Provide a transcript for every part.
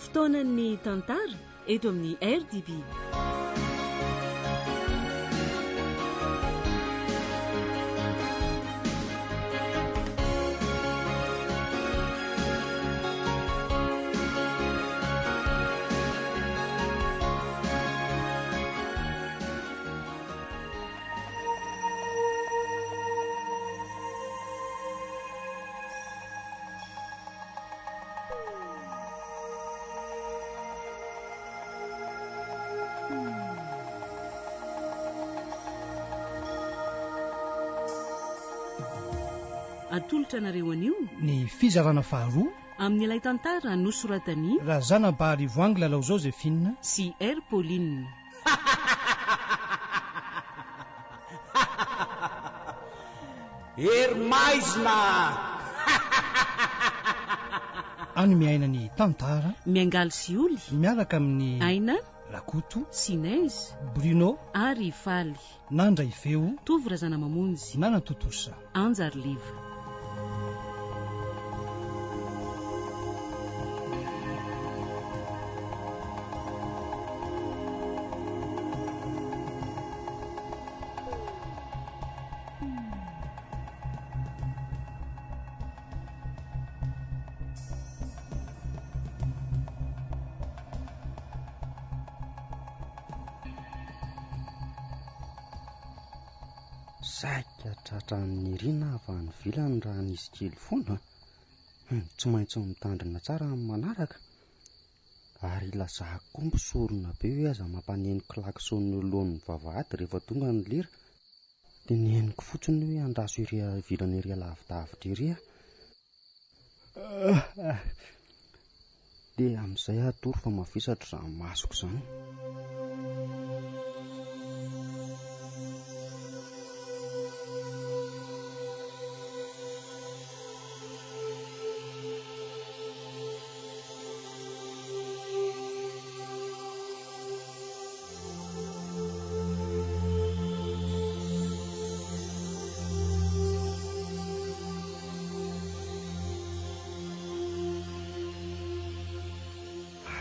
Fotoanan'ny tantara eto amin'ny RDB. Atolotra anareo anio. Ny fizarana faharoa. Amin'ilay tantara nosoratan'i. Razanabaharivoangy Lalao Josephine. Sy R Pauline. Hery maizina! Any miaina ny tantara. Miangaly sy Oly. Miaraka amin'i. Aina. Rakoto. Sy Neige. Bruno. Ary Faly. Nandray feo. Tovo Razanamamonjy. Nanatontosa. Anja ary Liva. Saika tratran'i Nirina avy any ivelany raha nisy kely foana. Hum, tsy maintsy mitandrina tsara amin'ny manaraka. Ary ilazako koa mpisorona be hoe aza mampaneno klaxon eo alohan'ny vavahady rehefa tonga ny lera. Teneniko fotsiny hoe andraso ery ivelany ery alavidavitra ery aho. Dia amin'izay aho hatory fa mavesatra izany masoko izany.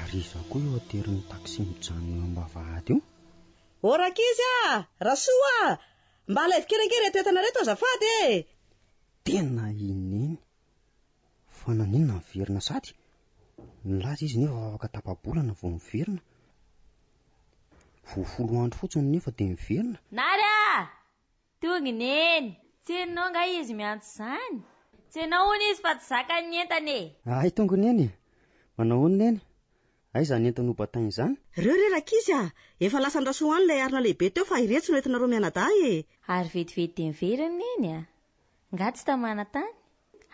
Ary iza koa io aterin'ny taxi mijanona eo am-bavahady io? Ô rankizy a! Rasoa a! Mba alaivo kely ange ireto entana ireto azafady e! Tena i Neny! Fa naninona niverina sady? Nilaza izy nefa fa afaka tapa-bolana vao miverina. Vao folo andro fotsiny nefa dia miverina. Nary a! Tonga i Neny! Tsy henonao angaha izy miantso izany? Tsy ianao hono izy fa tsy zakany ny entana e! Hay tonga i Neny e! Manao ahoana Neny? Aiza izany entana hobataina izany? Reo re rankizy a! Efa lasan-dRasoa any ilay arina lehibe teo fa iretsy no entinareo mianadahy e! Ary vetivety dia miverina i Neny a! Nga tsy tamana tany?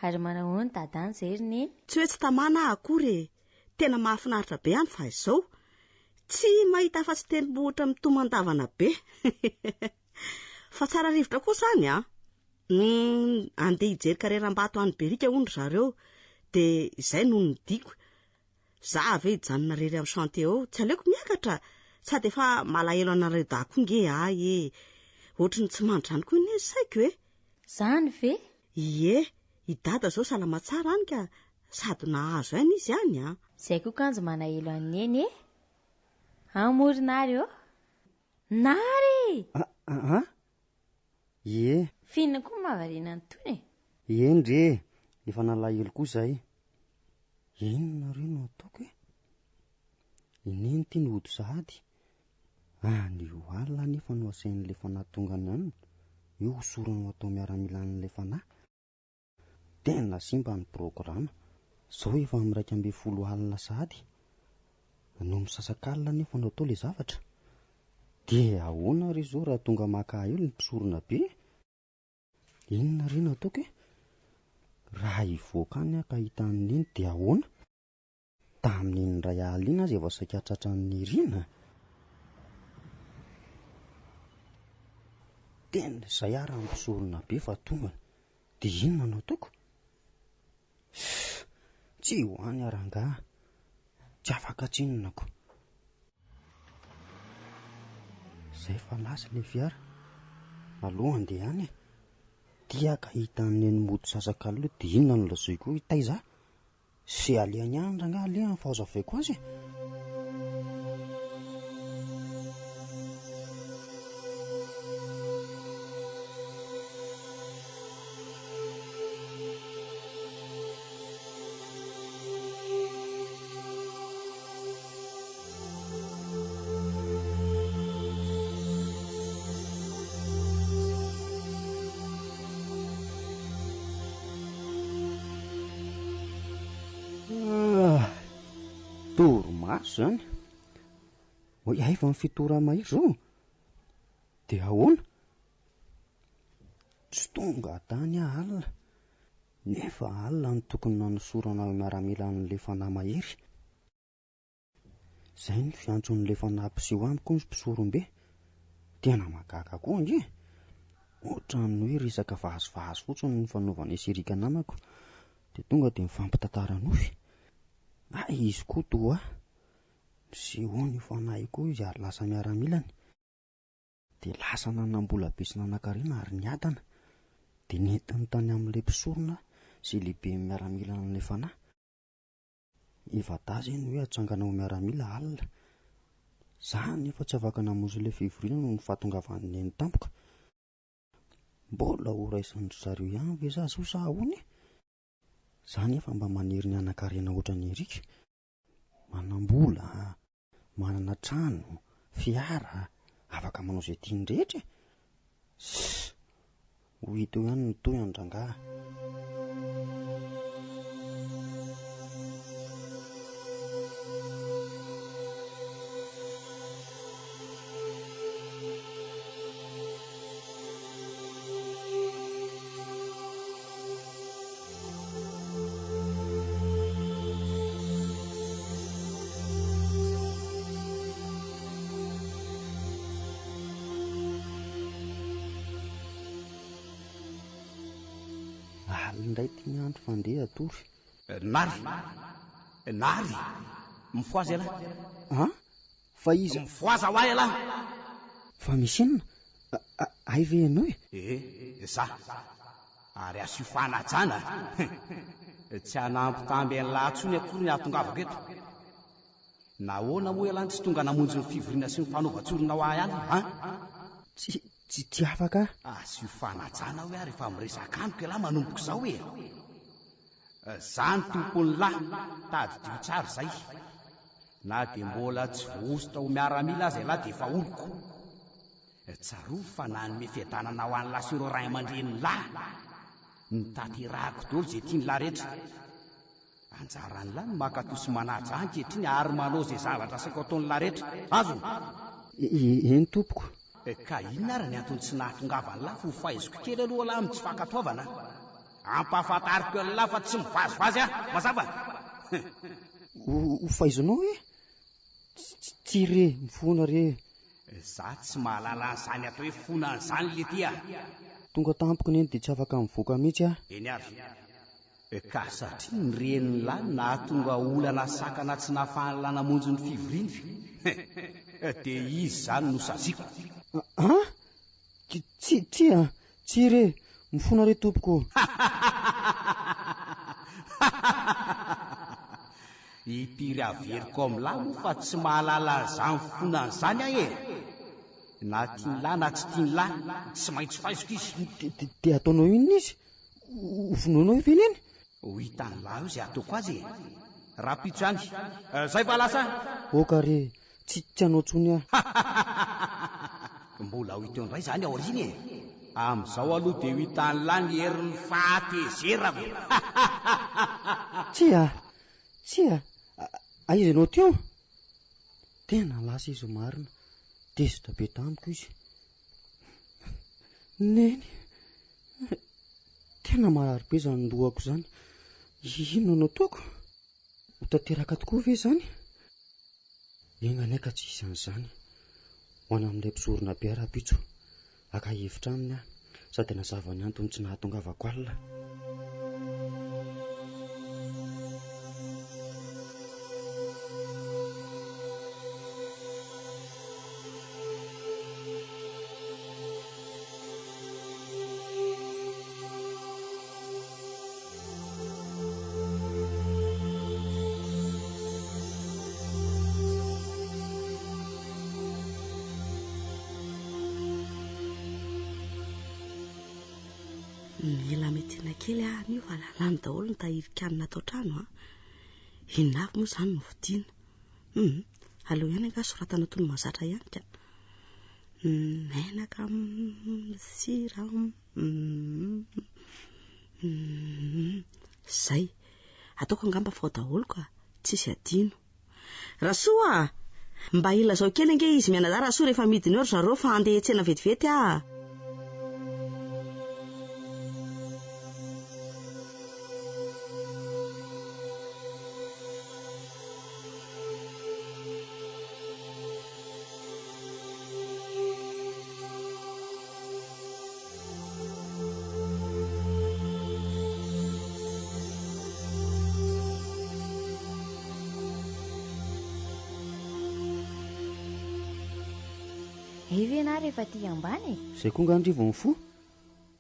Ary manahoana dada any zay ry neny? Tsy hoe tsy tamana aho akory e! Tena mahafinaritra be any fa izao, tsy mahita afa-tsy tendrombohitra mitomandavana be. Fa tsara rivotra kosa any an! Humm, andeha hijery kareram-bato any Berika hono ry zareo, dia izay no nodiako. Za ve hijanona irery amin'ny chantier ao? Tsy aleoko miakatra? Sady efa malahelo anareo dahy koa nge ahy e! Ohatry ny tsy mandry izany koa anie ny saiko e! Zany ve? Ie, i dada zao salama tsara any ka, sady nahazo aina izy any an! Zay koa kanjo manahelo an'i Neny e! Amory Nary ô! Nary! A a a! Ie. F'inona koa no mahavariana an'itony e? Eny re e! Efa nalahelo koa izay. Inona re no ataoko e? I Neny ity no hody sahady. Anio alina anefa no asain'ilay fanahy tonga any aminy hoe hosorana ho atao miaramilan'ilay fanahy. Tena simba ny programa. Zao efa amin'ny 11 alina sahady. No misasak'alina anefa no atao ilay zavatra. Dia ahoana re zao raha tonga maka ahy eo ny mpisorona be? Inona re no ataoko e? Raha hivoaka any aho ka hita an'i Neny dia ahoana? Tamin'iny indray alina iny aza efa saika tratran'i Nirina. Tena izay ary ny mpisorona be fa tongany. Dia inona no ataoko? Huff! Tsy ho any aho rangahy. Tsy afaka tsinona ko. Izay fa lasa ilay fiara. Aleo handeha any e. Ty aho ka hita an'i Neny mody sasak'alina eo dia inona no lazaiko hoe taiza aho? Ze alehany any rangahy alehany fa hazavaiko azy e. Ah, torimaso izany. Hoy aiva ny fitora mahery izao? Dia ahoana? Tsy tonga tany aho alina. Nefa alina no tokony nanosorana ho miaramila an'ilay fanahy mahery. Izay no fiantson'ilay fanahy mpiseho amiko ny mpisorombe. Tena mahagaga koa ange! Ohatran'ny hoe resaka vazivazy fotsiny no nifanaovan'i Esirika namako, dia tonga dia nifampitantara nofy. Hay izy koa toa ahy. Nisehoan'io fanahy io koa izy ary lasa miaramilany. Dia lasa nanam-bola be sy nanan-karena ary niadana. Dia nentiny tany amin'ilay mpisorona izay lehiben'ny miaramilan'ilay fanahy. Efa-dahy izay no hoe hatsangana ho miaramila alina. Za anefa tsy afaka namonjy ilay fivoriana noho ny fahatongavan'i Neny tampoka. Mbola ho raisin-dry zareo ihany ve za zao sa ahoana e? Za anefa mba maniry ny hanan-karena ohatran'i Eric. Manam-bola, manana trano, fiara, afaka manao izay tiany rehetra e! Ssss! Ho hita eo ihany ny tohiny rangaha. Alina indray ity ny andro fa ndeha hatory. Nary! Nary! Mifohaza ialahy! An? Fa iza? Mifohaza hoa ialahy! Fa misy inona? Hay ve ianao e? Eh, za. Ary asio fanajana a! Tsy hanambitamby an'lah intsony akory ny hahatongavako eto. Nahoana moa ialahy no tsy tonga namonjy ny fivoriana sy ny fanaovan-tsorona ho ahy alina, an? Tsy, tsy, tsy afaka aho. Asio fanajana hoe aho rehefa miresaka amiko ialahy manomboka izao e! Za no tompon'lah, tadidio tsara izay. Na dia mbola tsy voahosotra ho miaramila aza ialahy dia efa oloko. Tsarovy fa nanome fiadanana ho an'lah sy ireo ray aman-drenin'lah. Notanterahako daholo izay tian'lah rehetra. Anjaran'lah ny mankatò sy manaja ahy ankehitriny ary manao izay zavatra asaiko ataon'lah rehetra. Azony? Eny tompoko. Ka inona ary ny antony tsy nahatongavan'lah fa ho faiziko kely aloha lah amin'ny tsy fankatoavana? Ampahafantariko an'lah fa tsy mivazivazy aho. Mazava? Ho faizinao e? Tsia re, mifona re. Za tsy mahalala an'izany atao hoe fona an'izany letia a! Tonga tampoka neny dia tsy afaka mivoaka mihitsy aho. Eny ary. Ka satria ny renin'lah no nahatonga olana sakana tsy nahafahan'lah namonjy ny fivoriana dia izy izany no saziako. An? Tsia, tsia, tsia re, mifona re tompoko ô. Impiry averiko amin'lah moa fa tsy mahalala an'izany fona an'izany aho e! Na tian'lah na tsy tian'lah, tsy maintsy faiziko izy. Dia ataonao inona izy? Ho vonoinao ve neny? Ho hitan'lah eo izay ataoko azy e! Rahampitso ihany. Zay va lasa? Oka re, Tsy tsy hanao tsony aho. Mbola ho hita eo indray izany aoriana e! Amin'izao aloha dia ho hitan'lah ny herin'ny fahatezerako. Tsia! Tsia! Aiza ianao teo? Tena lasa izy marina. Tezitra be tamiko izy. Neny! Tena marary be izany lohako izany. Inona no ataoko? Ho tanteraka tokoa ve izany? Enga anie ka tsy hisy an'izany. Ho any amin'ilay mpisorona be aho rahampitso. Haka hevitra aminy aho, sady hanazava ny antony tsy nahatongavako alina. Mila miantsena kely aho anio fa lany daholo ny tahirin-kanina ato an-trano a. Inona avy moa izany no vidiana? Hum, aleo ihany angaha soratana toy ny mahazatra ihany ka. Menaka, sira, hum, zay. Ataoko angamba fa ao daholo ka, tsisy adino. Rasoa a! Mba ilazao kely ange izy mianadahy Rasoa rehefa midina eo ry zareo fa handeha hiantsena vetivety aho. Hay ve na rehefa aty ambany e? Zay koa nga ndry vao mifoha?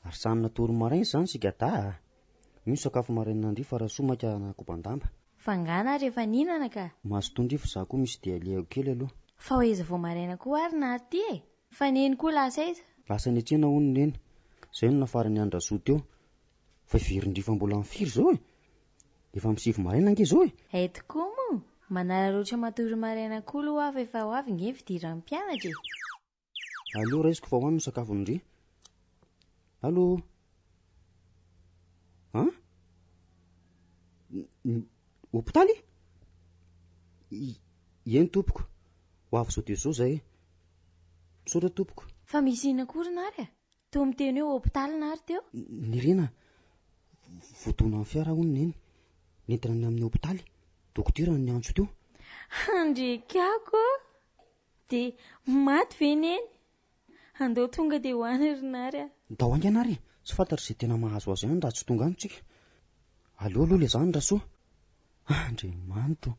Ary samy natory maraina izany isika dahy a! Io ny sakafo maraina ndry fa Rasoa maika nakoban-damba. Fa nga na rehefa nihinana ka? Mazotoa ndry fa za koa misy dia alehako kely aloha. Fa ho aiza vao maraina koa ary na aty e? Fa neny koa lasa aiza? Lasa niantsena hono neny. Zay no nafaran'i Andrasoa teo. Fa heverin-dry fa mbola amin'ny firy izao e? Efa amin'ny 9 maraina ange izao e! Hay tokoa moa! Manararaotra matory maraina koa aloha aho fa efa ho avy nge ny fidiran'ny mpianatra e! Aleo raisiko fa ho any ny sakafon'ndry. Allô? An? Hopitaly? Eny tompoko. Ho avy izao dia izao izahay. Misaotra tompoko. Fa misy inona koa ry Nary a? Toa miteny hoe hopitaly Nary teo? Nirina, voadonan'ny fiara hono Neny. Nentina any amin'ny hopitaly. Dokotera no niantso teo. Andriakako ô! Dia maty ve Neny? Andao tonga dia ho any ry Nary a! Ndao haingana ary e! Tsy fantatro izay tena mahazo azy any raha tsy tonga any tsika. Aleo aloha ilay zany Rasoa. Andriamanitra ô!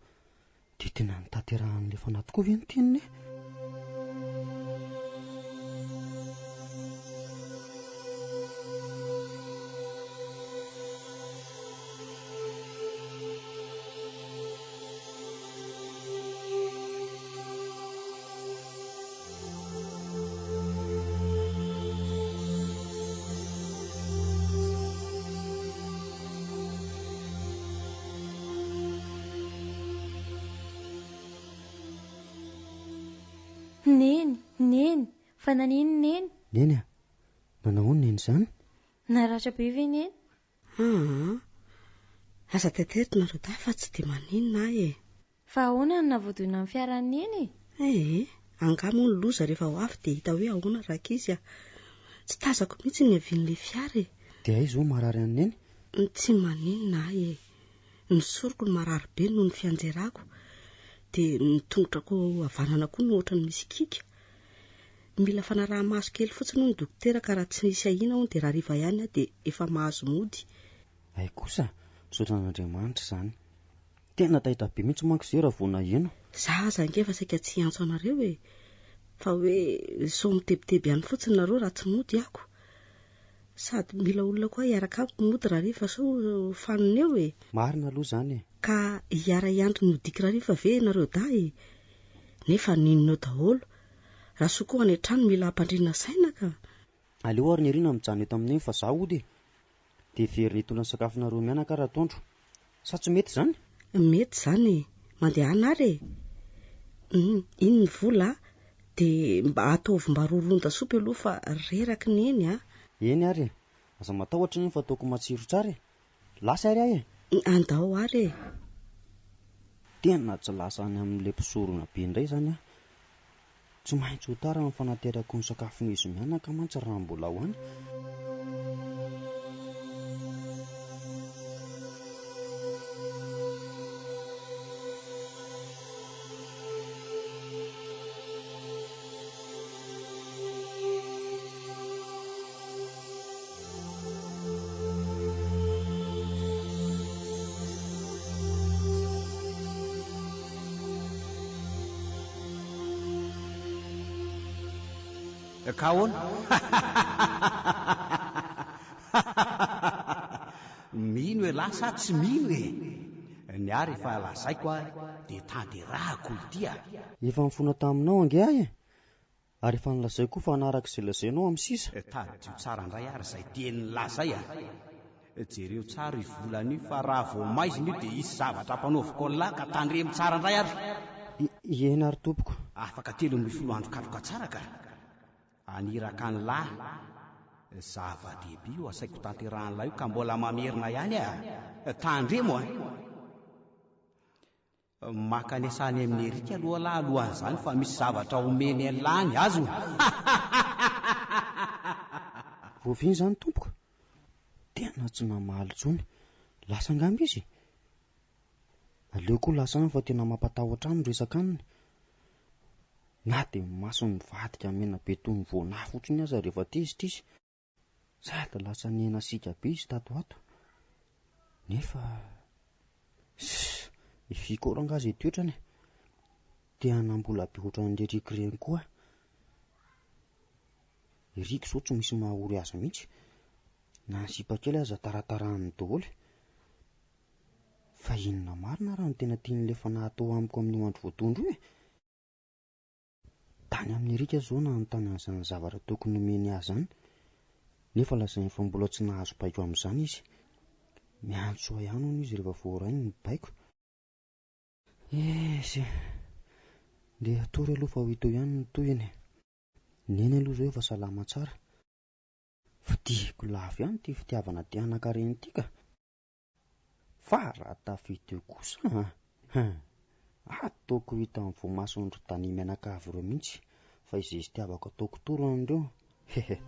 Dia tena notanterahan'ilay fanahy tokoa ve ny teniny e? Neny, Neny, fa naninona Neny? Neny a! Nanao ahoana Neny izany? Naratra be ve Neny? Aa! Aza taitaitra nareo dahy fa tsy dia maninona ahy e! Fa ahoana no nahavoadona ny fiaran'i Neny e? Ee, angaha moa ny loza rehefa ho avy dia hita hoe ahoana rankizy a! Tsy tazako mihitsy ny niavian'ilay fiara e! Dia aiza izao marary an'i Neny? Tsy maninona ahy e! Ny soroko no marary be noho ny fianjerako, dia ny tongotrako havanana koa no ohatran'ny misy kiaka. Mila fanaraha-maso kely fotsiny hono ny dokotera ka raha tsy misy ahiana hono dia rahariva ihany aho dia efa mahazo mody. Hay kosa, misaotra an'Andriamanitra izany. Tena taitra be mihitsy manko izay raha vao naheno. Za aza ange efa saika tsy hiantso anareo e! Fa hoe sao mitebiteby any fotsiny nareo raha tsy mody ako. Sady mila olona koa hiaraka amiko mody rahariva sao fanina eo e! Marina aloha izany e! Ka hiara-hiandry ny hodiko rahariva ve nareo dahy e? Nefa n'inona eo daholo. Rasoa koa any an-trano mila hampandriana saina ka! Aleo ary Nirina mijanona eto aminay fa za hody e! Dia heverina hitondra ny sakafonareo mianaka ary atoandro. Sa tsy mety izany? Mety izany e! Mandehana ary e! Hum, iny ny vola a! Dia mba ataovy mba roron-dasopy aloha fa reraky Neny a! Eny ary e! Aza matahotra Neny fa ataoko matsiro tsara e! Lasa ary aho e! Andao ary e! Tena tsy lasa any amin'ilay mpisorona be indray izany aho. Tsy maintsy ho tara ny fanaterako ny sakafon'izy mianaka mantsy raha mbola ho any. Ka ahoana? Mino elah sa tsy mino e? Ny ahy rehefa lazaiko ahy dia tanterahako ity a! Efa nifona taminao ange aho e! Ary efa nolazaiko koa fa hanaraka izay lazainao amin'ny sisa. Tadidio tsara indray ary izay tenin'lah izay a! Jereo tsara io volana io fa raha vao maizina io dia hisy zavatra ampanaoviko an'lah ka tandremo tsara indray ary. Eny ary tompoko. Afaka 13 andro katroka tsara ka. Haniraka an'lah. Zava-dehibe io asaiko tanterahan'lah io ka mbola mamerina ihany a! Tandremo a! Mankanesa any amin'i Eric aloha lah alohan'izany fa misy zavatra omeny an'lah any, azony? Voaviny izany tompoko? Tena tsy namaly intsony. Lasa angamba izy? Aleo koa lasa any fa tena mampatahotra ahy ny resaka aminy. Na dia ny masony mivadika mena be toy ny voanà fotsiny aza rehefa tezitra izy. Sady lasa niha-nasiaka be izy tato ho ato. Nefa, ss, i Fikoro angaha izay toetrany e. Te hanam-bola be ohatran'i Eric ireny koa aho. Eric izao tsy misy maha-ory azy mihitsy. Na ny sipa kely aza taratarahany daholo. Fa inona marina ary no tena tian'ilay fanahy atao amiko amin'io andro voatondro io e? Tany amin'i Eric aho izao nanontany an'izany zavatra tokony nomeny ahy izany, nefa lazainy fa mbola tsy nahazo baiko amin'izany izy. Miantso ahy ihany hono izy rehefa voarainy ny baiko. Esy e! Ndeha hatory aloha fa ho hita eo ihany ny tohiny e! Neny aloha izao efa salama tsara. Fa tiako lafo ihany ity fitiavana te hanan-karena ity ka! Fa raha tafita eo kosa an! Hum! Ataoko hitan'ny voamason'dry Dania mianakavy ireo mihitsy fa izay itiavako ataoko toro an'ireo. Hehe.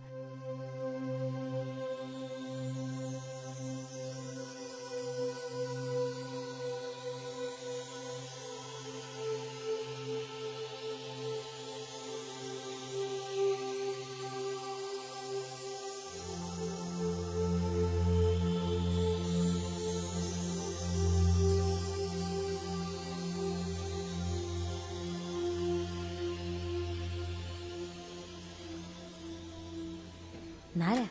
Nary a!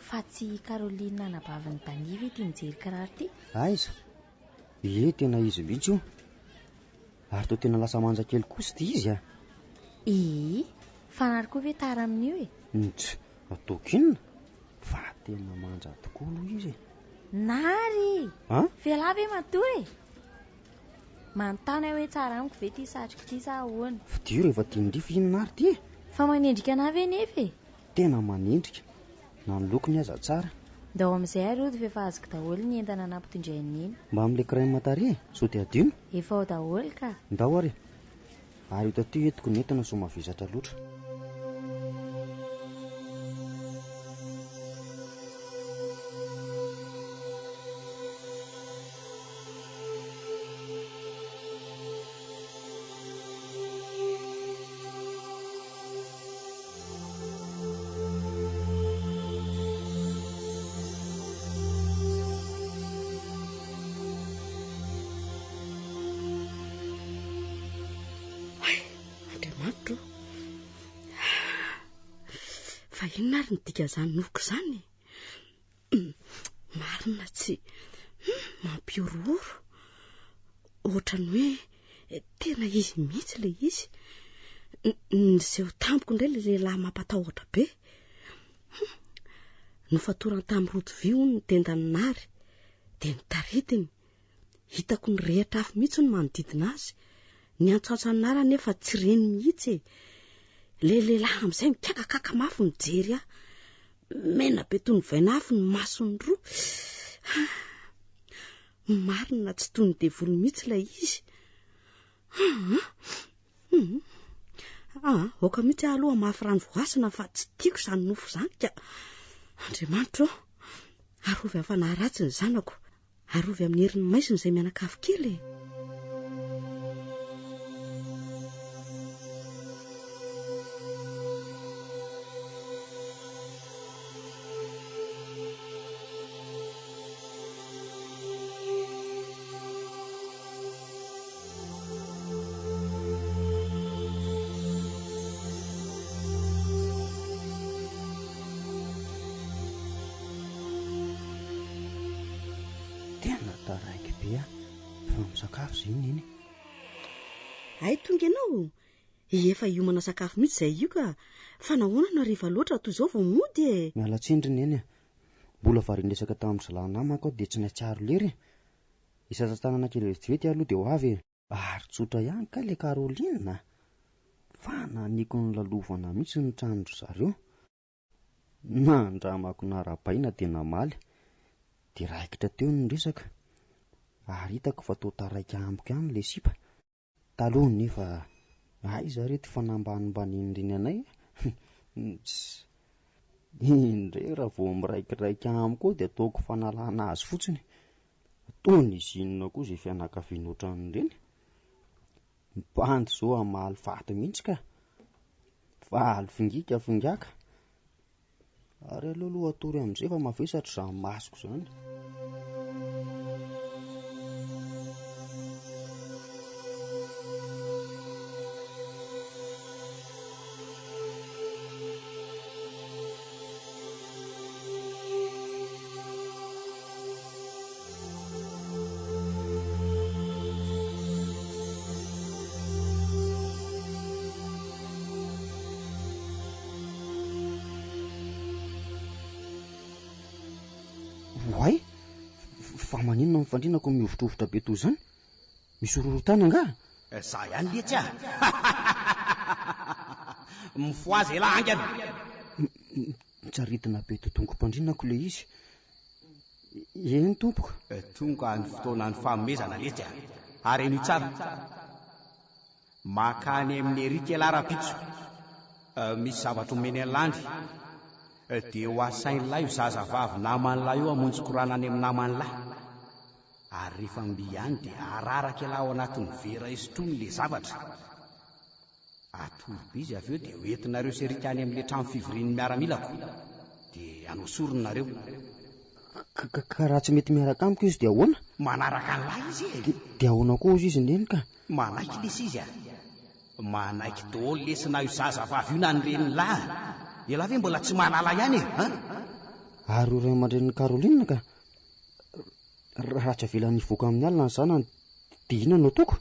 Fa tsy i Caroline anabavin'i Dania ve ity mijery kiraro ity? Aiza? Ie, tena izy mihitsy io. Ary toa tena lasa manja kely kosa ity izy a! Ii, fa Nary koa ve tara amin'io e? Nts, ataoko inona? Fa tena manja tokoa aloha izy e! Nary! An? F'ialahy ve matoa e? Manontany aho hoe tsara amiko ve ity satroka ity sa ahoana? Fidio rehefa tian-dry fa inona ary ity e? Fa manendrika anah ve nefa e? Tena manendrika, na ny lokony aza tsara. Ndao amin'izay ary hody fa efa azoko daholo ny entana nampitondrain'i Neny. Mba amin'ilay crème tarehy e, sao dia adino? Efa ao daholo ka. Ndao ary e. Ary io taty entiko ny entana sao mavesatra loatra. Hay, Andriamanitro ô! Fa inona ary ny dikan'izany nofiko izany e? Marina tsy mampihorohoro. Ohatran'ny hoe tena izy mihitsy ilay izy. Niseho tamiko indray ilay lehilahy mampatahotra be. Nofatorany tamin'ny rojo vy hono ny tendan'i Nary, dia notaritiny. Hitako nirehitra afo mihitsy ny manodidina azy. Niantsoantso an'i Nary anefa tsy reny mihitsy e. Ilay lehilahy amin'izay mikakakaka mafy mijery ahy. Mena be toy ny vainafo ny masony roa. Marina tsy toy ny devoly mihitsy ilay izy. Ah, aoka mihitsy aho aloha mafy rano voasina fa tsy tiako izany nofo izany ka. Andriamanitro ô, arovy amin'ny fanahy ratsy ny zanako. Arovy amin'ny herin'ny maizina izay mianakavy kely e. Tena taraiky be aho. Efa misakafo izay i Neny. Hay tonga ianao? Efa hiomana sakafo mihitsy izay io ka. Fa nahoana no hariva loatra toy izao vao mody e? Miala tsiny ry Neny a. Mbola varian-dresaka tamin-dry zalahy namako aho dia tsy nahatsiaro lery e. Hisasa-tanana kely vetivety aho aloha dia ho avy e. Ary tsotra ihany kay ilay Caroline a! Fa naniko nolalovana mihitsy ny tranon-dry zareo. Nandramako narabaina dia namaly. Dia raikitra teo ny resaka. Ary hitako fa toa taraiky amiko ihany ilay sipa. Taloha nefa aiza re ty fanambanimbanian'ireny anay e! Tss. Indray raha vao miraikiraiky amiko eo dia ataoko fanalana azy fotsiny. Ataony izy inona koa izay fianakaviana ohatran'ireny? Ny bandy izao hamaly faty mihitsy ka. Faly fingika fingaka. Ary aleo aloha hatory amin'izay fa mavesatra izany masoko izany. Oay! Fa maninona ny fandriana ko mihovitrovitra be toy izany? Misy horohorontany angaha? Za ihany letsy a! Mifohaza elah haingana! Mitsaridina be dodongom-pandrianako ilay izy. Eny tompoko. Tonga ny fotoanan'ny fanomezana letsy a! Ary henoy tsara. Makany amin'i Eric ialahy rahampitso. Misy zavatra omeny an'i Landy. Dia ho asain'ilay io zazavavy naman'ilay io hamonjy korana any amin'ny naman'ilay. Ary rehefa mby any dia araraka ialahy ao anatin'ny vera hisotroany ilay zavatra. Atoro be izy avy eo dia ho entinareo sy Eric any amin'ilay trano fivorian'ny miaramilako. Dia hanao sorona nareo. Ka ka raha tsy mety miaraka amiko izy dia ahoana? Manaraka an'ilay izy e! Dia ahoana koa hozy izy neny ka? Manaiky lesy izy a! Manaiky daholo lesy na io zazavavy io na ny renin'lah a! Elah ve mbola tsy mahalala ihany e! An! Ary io ray aman-drenin'i Caroline ka! Raha tsy avelany hivoaka amin'ny alina ny zanany dia inona no ataoko?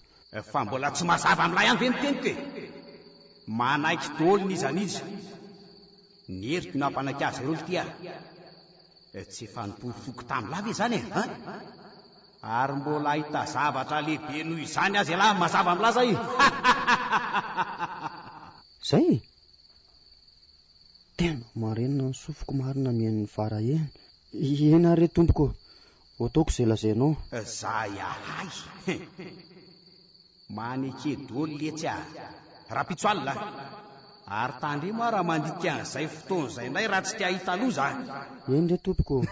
Fa mbola tsy mazava amin'lah ihany ve ny teniko e! Manaiky daholo n'iza n'iza. Ny heriko no hampanaiky azy ireo ity a! Tsy efa niporofoiko tamin'lah ve izany e! An! Ary mbola hahita zavatra lehibe noho izany aza ialahy, mazava milaza i! Zay e! Tena marenina ny sofiko marina mihaino ny fara eny. Eny ary re tompoko, ho ataoko izay lazainao. Zay ahay! Maneke doly letsy a! Rahampitso alina a! Ary tandremo aho raha mandika an'izay fotoana izay indray raha tsy te hahita loza a! Eny re tompoko ô!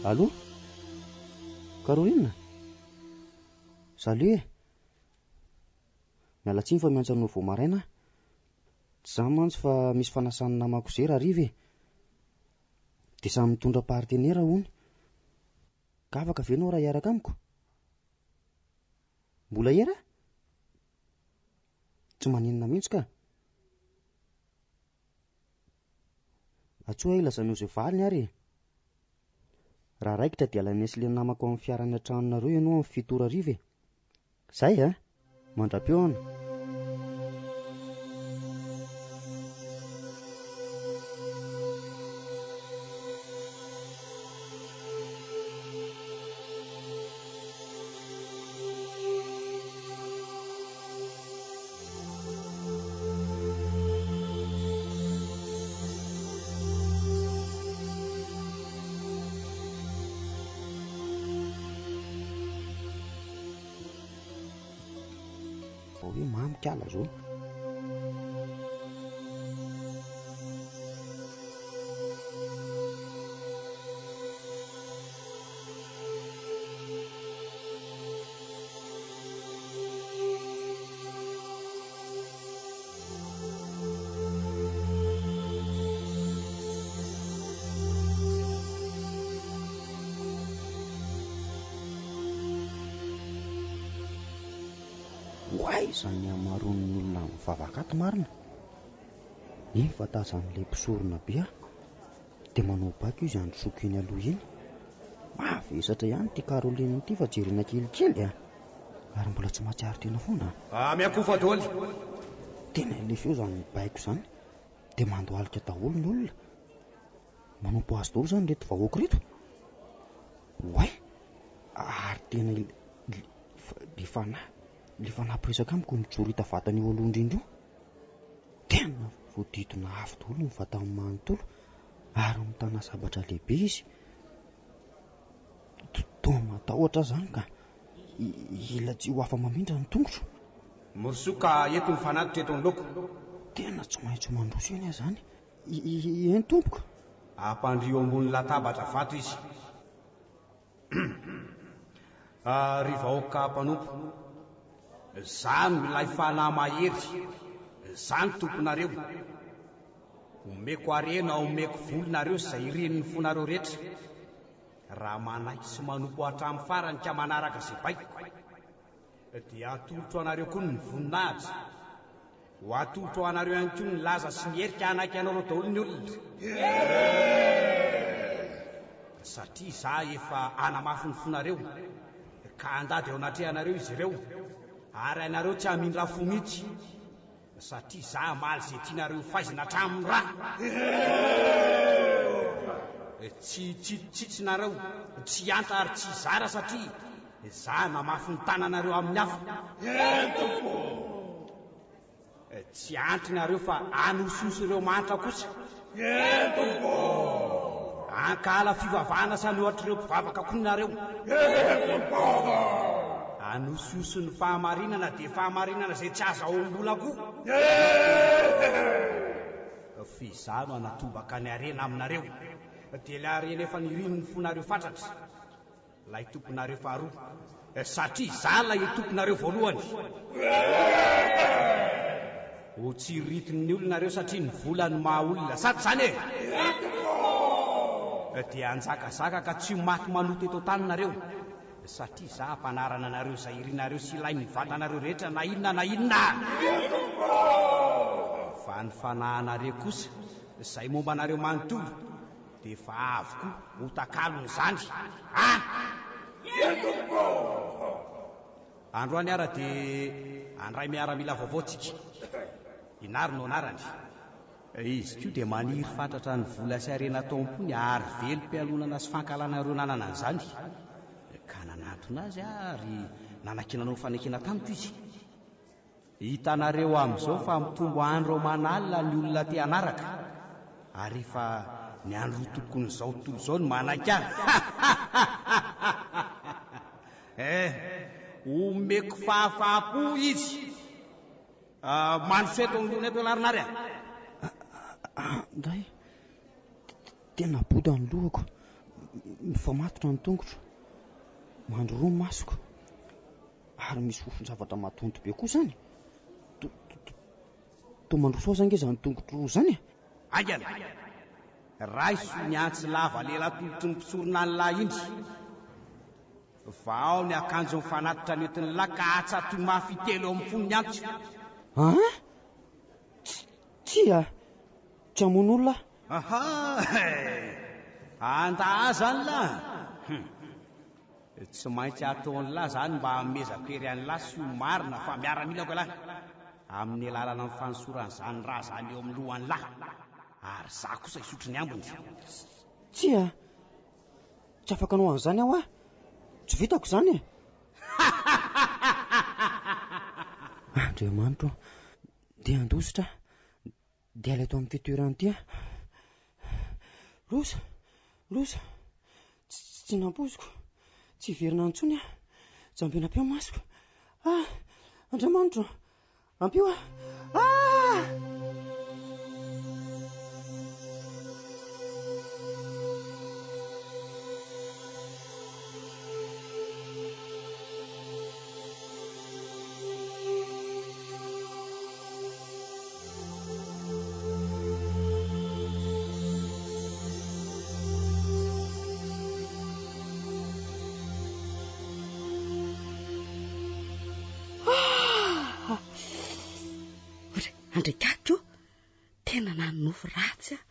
Allô? Caroline? Salut e! Miala tsiny fa miantso anao vao maraina aho. Tsy izany mantsy fa misy fanasan'ny namako izay rahariva e. Dia samy mitondra partenaire hono. Ka afaka ve ianao raha hiaraka amiko? Mbola era? Tsy maninona mihitsy ka. Antsoy aho ilazanao izay valiny ary e. Raha raikitra dia alainay sy ilay namako amin'ny fiara any an-tranonareo ianao amin'ny 7 ora hariva e. Zay a! Mandra-pihaona. Vao hoe mamy kala zao. Ho aiza ny hamaroan'ny olona mivavaka ato marina? Iny fa tazan'ilay mpisorona be aho. Dia manao baiko izy handrosoako eny aloha eny. Mavesatra ihany ity Caroline ity fa jerena kelikely a! Ary mbola tsy mahatsiaro tena foana a! Ah, miankohofa daholo! Tena ilay feo izany mibaiko izany dia mandohalika daholo ny olona. Manompo azy daholo izany ireto vahoaka ireto. Oay! Ary tena ilay fanahy, ilay fanahy mpiresaka amiko mijoro hita vatana eo aloha indrindra io. Tena voadidina afo daholo ny vatany manontolo ary mitana sabatra lehibe izy. Toa matahotra aho izany ka. Ila tsy ho afa-mamindra ny tongotro. Mirosoa ka eto ny fanatitra eto anoloako. Tena tsy maintsy mandroso eny aho izany. Eny tompoko. Ampandrio ambony latabatra vato izy. Ry vahoaka mpanompo, Izaho no ilay fanahy mahery, Izaho no tomponareo. Omeko harena, omeko vola nareo sy izay irin'ny fonareo rehetra, raha manaiky sy manompo hatramin'ny farany ka manaraka izay baikoko. Dia atolotro anareo koa ny voninahitra. Ho atolotro ho anareo ihany koa ny laza sy ny hery ka hanaiky anareo daholo ny olona. Satria izaho efa hanamafy ny fonareo, ka handady eo anatrehanareo izy ireo, ary ianareo tsy hamindra fo mihitsy. Satria za hamaly izay tianareo ho faizina hatramin'ny ra. Tsy hitsitsitsy nareo, tsy hiantra ary tsy hizara satria za hanamafy ny tananareo amin'ny hafa. Tsy hiantry nareo fa hanosihosy ireo mahantra kosa. Hankahala fivavahana sy hanohatra ireo mpivavaka koa nareo. Hanosihosy ny fahamarinana dia fahamarinana izay tsy azahoam-bola koa. F'izaho no hanatobaka ny harena aminareo, dia ilay harena efa nirian'ny fonareo fatratra. Ilay tomponareo faharoa, satria izaho ilay tomponareo voalohany. Ho tsiriritin'ny olona nareo satria ny vola no maha olona, sa tsy izany e? Dia hanjakazaka ka tsy ho maty manota eto an-tany nareo, satria izaho hampanarana anareo izay irinareo sy ilain'ny vatanareo rehetra na inona na inona. Fa ny fanahinareo kosa, izay momba anareo manontolo, Dia efa avy koa ho takalon'izany an! Eny tompoko ô! Androany ara dia handray miaramila vaovao tsika. I Nary no anarany. Izy koa dia maniry fatratra ny vola sy harena atao am-pony ary velom-pialonana sy fankahalana ireo nanana an'izany. Ka nanatona azy aho ary nanakinanao fanekena tamiko izy. Hitanareo amin'izao fa mitombo andro aman'alina ny olona te hanaraka, ary efa ny androtokon'izao tontolo izao no manaiky ahy. Eh, omeko fahafaham-po izy. Ah, mandroso eto anoloana eto ialahy ry Nary a. Ndray, tena boda ny lohako, mifamatotra ny tongotro, mandroroa ny masoko. Ary misy fofon-javatra matonto be koa izany? Toa mandroso aza ange izany tongotro roa izany e! Haingana! Raiso ny antsy lava lela atolotry ny mpisorona an'lah iny. Vahao ny akanjon'ny fanatitra nentin'lah ka atsatoy mafy intelo eo amin'ny fony ny antsy. An? Tsia! Tsy hamono olona aho. Aha! Andà aza an'lah! Hum! Tsy maintsy ataon'lah zany mba hanomezako hery an'lah sy ho marina fa miaramilako ialahy amin'ny alalan'ny fanosoran'izany ra zany eo amin'ny lohan'lah ary za kosa hisotro ny ambiny. Tsia, tsy afaka hanao an'izany aho ah! Tsy vitako izany e! Andriamanitro ô, dia handositra aho, dia hiala eto amin'ity toerana ity aho. Loza! Loza! Tsy nampoiziko. Tsy hiverina intsony aho. Jambena ampio ny masoko. Ah! Andriamanitro! Ampio aho! Ah! Andrikakiko, tena nanonofy ratsy aho.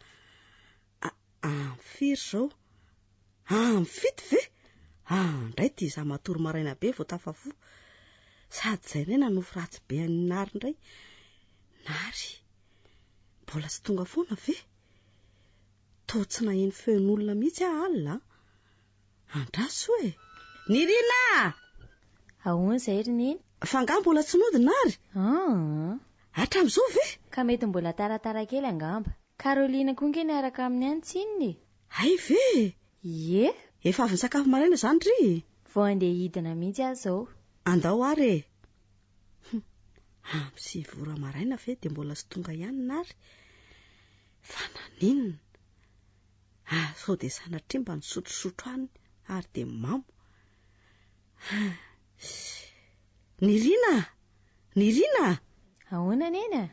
Amin'ny firy izao? Amin'ny fito ve? Andray ity izaho matory maraina be vao tafafoha. Sady izay indray nanofy ratsy be an'i Nary indray. Nary, mbola tsy tonga foana ve? Toa tsy naheno feon'olona mihitsy aho alina an. Andraso e! Nirina! Ahoana izay ry Neny? Fa angaha mbola tsy nody Nary? Aa. Hatramin'izao ve? Ka mety mbola taratara kely angamba. Caroline koa nge niaraka aminy any tsinona e! Hay ve? Ie! Efa avy nisakafo maraina izany ry? Vao handeha hidina mihitsy aho izao. Andao ary e! Hum, amin'ny 9 ora maraina ve dia mbola tsy tonga ihany Nary? Fa naninona? Ah, sao dia sanatria mba nisotrosotro any ary dia mamo. Ah, Nirina! Nirina! Ahoana Neny a?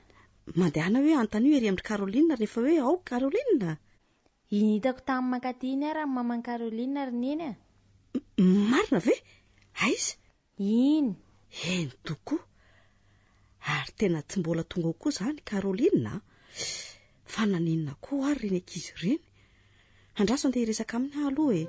Mandehana hoe antanio ery amin-dry Caroline rehefa hoe ao Caroline. Iny hitako tamin'ny mankaty iny ary ny maman'i Caroline ry Neny a! Marina ve? Aiza? Iny! Eny tokoa! Ary tena tsy mbola tonga ao koa izany Caroline a! Fa naninona koa ary ireny ankizy ireny? Andraso andeha hiresaka aminy aho aloha e!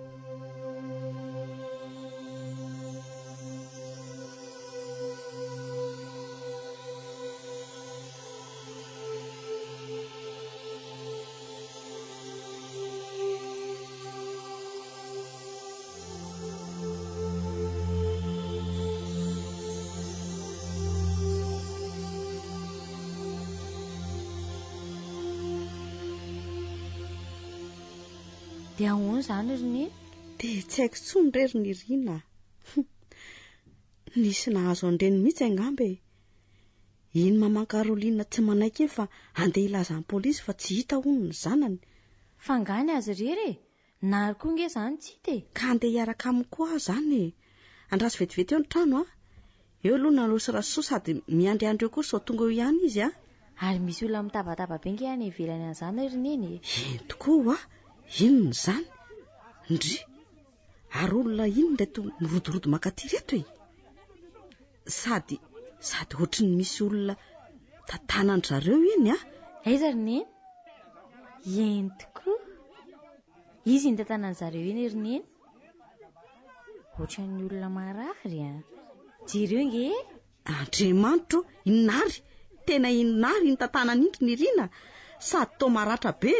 Dia ahoana izany ry Neny? Dia tsy haiko intsony re ry Nirina a! Nisy nahazo an'ireny mihitsy angamba e! Iny maman Caroline tsy manaiky iny fa andeha hilaza amin'ny polisy fa tsy hita hono ny zanany. Fa angaha ny azy irery e? Nary koa nge zany tsy hita e! Ka andeha hiaraka aminy koa aho zany e! Andraso vetivety eo ny trano a! Eo aloha Nalo sy Rasoa sady miandriandry eo koa sao tonga eo ihany izy a! Ary misy olona mitabataba be nge any ivelany any zany ry Neny e! Eny tokoa hoa! Inona izany? Ndry! Ary olona inona ireto mirodorodo mankaty ireto e? Sady, sady ohatry ny misy olona tantanan-dry zareo iny a! Aiza ry Neny? Eny tokoa! Izy iny tantanan-dry zareo iny ry Neny. Ohatran'ny olona marary a! Jereo nge e! Andriamanitro ô! Inona ary? Tena inona ary iny tantanana iny ry Nirina? Sady toa maratra be!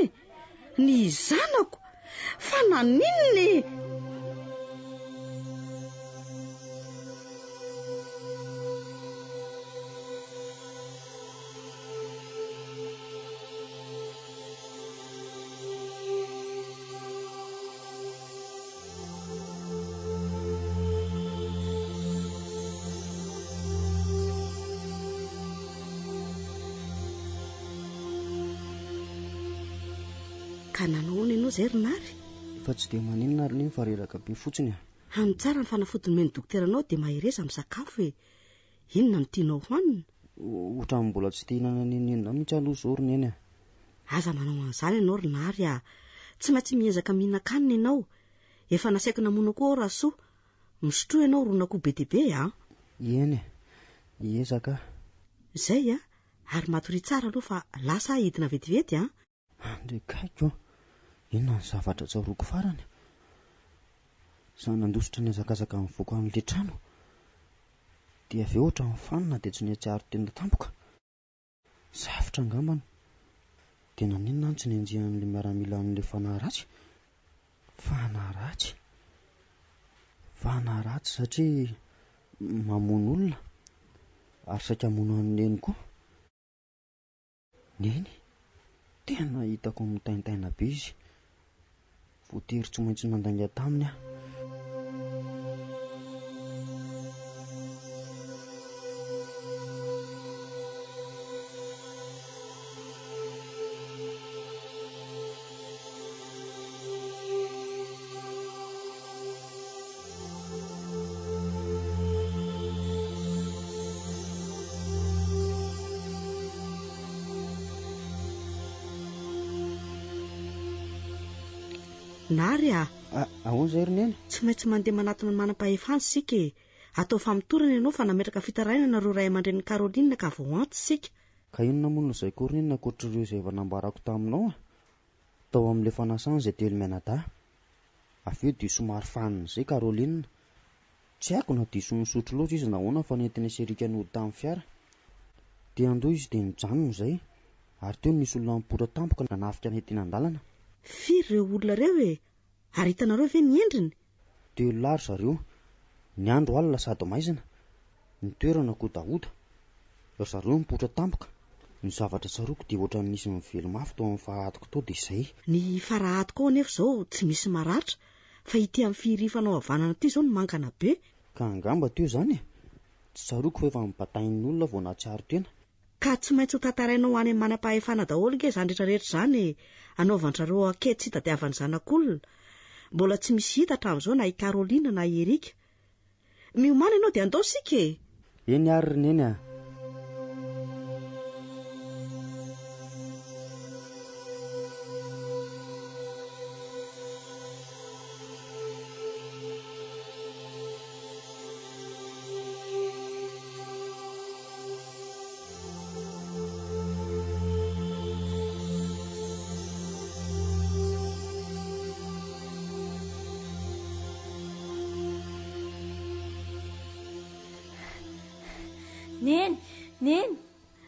Ny zanako! Fa naninona e? Ka nanao ahoana ianao izay ry Nary? Efa tsy dia maninona ary neny fa reraka be fotsiny a. Hano tsara ny fanafody nomen'ny dokotera anao dia mahereza misakafo e. Inona no tianao hohanina? Ohatran'ny mbola tsy te hihinana n'inon'inona mihitsy aloha izao ry Neny a. Aza manao an'izany ianao ry Nary a. Tsy maintsy miezaka mihinan-kanina ianao. Efa nasaiko namono akoho aho Rasoa. Misotroa ianao ron'akoho be dia be a. Eny e. Hiezaka aho. Izay a. Ary matoria tsara aloha fa lasa aho hidina vetivety a. Andry akaiky ô! Inona ny zavatra tsaroako farany? Izaho nandositra nihazakazaka nivoaka an'ilay trano. Dia avy eo ohatran'ny fanina dia tsy nihatsiaro tena tampoka. Safotra angambany. Dia naninona aho no tsy nenjehan'ilay miaramila an'ilay fanahy ratsy? Fanahy ratsy? Fanahy ratsy satria mamono olona ary saika hamono an'i Neny koa. Neny? Tena hitako mitaintaina be izy. Voatery tsy maintsy nandainga taminy aho. Nary a! Ahoana izay ry Neny? Tsy maintsy mandeha manatona ny manam-pahefana isika e! Atao famotorana ianao fa nametraka fitarainana ireo ray aman-drenin'i Caroline ka voaantso isika. Ka inona moa no lazaiko ry neny ankoatr'ireo izay efa nambarako taminao a? Tao amin'ilay fanasana izay telo mianadahy. Avy eo dia somary fanina izay Caroline. Tsy haiko na diso nisotro loatra izy na ahoana fa nentin'i Seriaka nody tamin'ny fiara. Te handoa izy dia nijanona izay. Ary teo no nisy olona nipoitra tampoka nanafika anay teny an-dalana. Firy ireo olona ireo e? Ary hitanareo ve ny endriny? Telo lahy ry zareo. Ny andro alina sady maizina. Ny toerana kodahoda. Ry zareo nipoitra tampoka. Ny zavatra tsaroako dia ohatran'ny nisy nively mafy tao amin'ny fahadiko tao dia izay. Ny farahadiko ao anefa izao tsy misy maratra fa ity amin'ny fihirifana ao havanana ity izao no mangana be. Ka angamba teo izany e! Tsy tsaroako fa efa nobatain'ny olona vao nahatsiaro tena. Ka tsy maintsy ho tantarainao any amin'ny manam-pahefana daholo nge izany rehetra rehetra izany e! Anaovan-dRareo ankety tsy hitadiavany zanak'olona. Mbola tsy misy hita hatramin'izao na i Caroline na i Eric. Miomàna ianao dia andao isika e! Eny ary ry Neny a! Neny! Neny!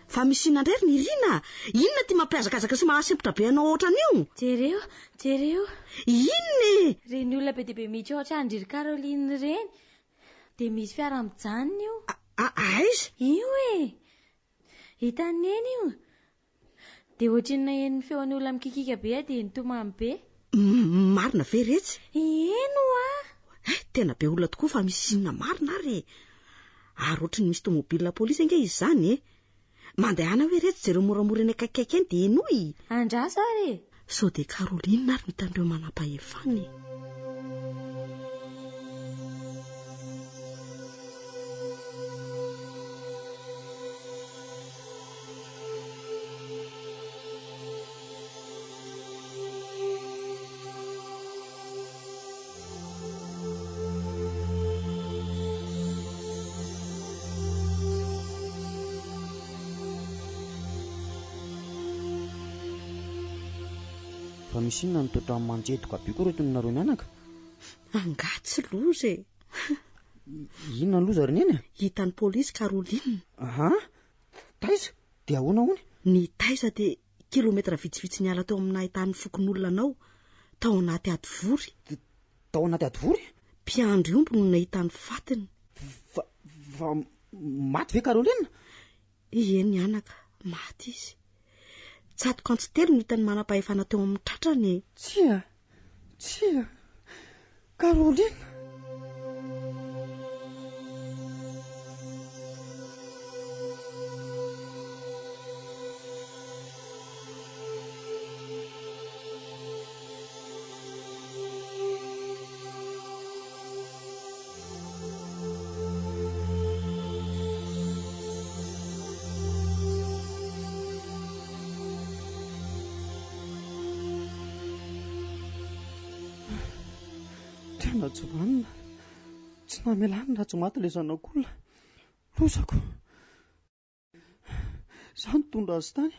Fa misy inona indray ry Nirina? Inona ity mampihazakazaka sy mahasempotra be anao ohatran'io? Jereo! Jereo! Inona e? Ireny olona be dia be miditra ao an-tranon-dry Caroline ireny. Dia misy fiara mijanona io. Aiza? Io e! Hitan'i Neny io. Dia ohatran'ny naheno ny feon'ny olona mikikika be aho dia nitomany be. Marina ve retsy? Eny ho'a! Eh, tena be olona tokoa fa misy inona marina ary e! Ary ohatran'ny misy tomobilina polisy ange izy izany e! Mandehana hoe retsy jereo moramora eny akaikikaiky eny dia henoy! Andraso ary e! Sao dia Caroline ary no hitan'ireo manam-pahefana e! Fa misy inona no toa ohatran'ny manjedoka be koa reto nareo mianaka? Angaha tsy loza e! Inona ny loza ry neny a? Hitan'ny polisy Caroline. Aha! Taiza? Dia ahoana hono? Ny taiza dia kilometatra vitsivitsy niala teo amin'ny nahitan'ny fokonolona anao, tao anaty hadivory. Tao anaty hadivory? Mpiandry omby no nahita ny fatiny. Fa, fa maty ve Caroline? Eny anaka, maty izy. Tsatok'antsy telo no hitan'ny manam-pahefana teo amin'ny tratrany e. Tsia, tsia, Caroline! Tena tsy vanona. Tsy namelany raha tsy maty ilay zanak'olona. Lozako. Izaho nitondra azy tany.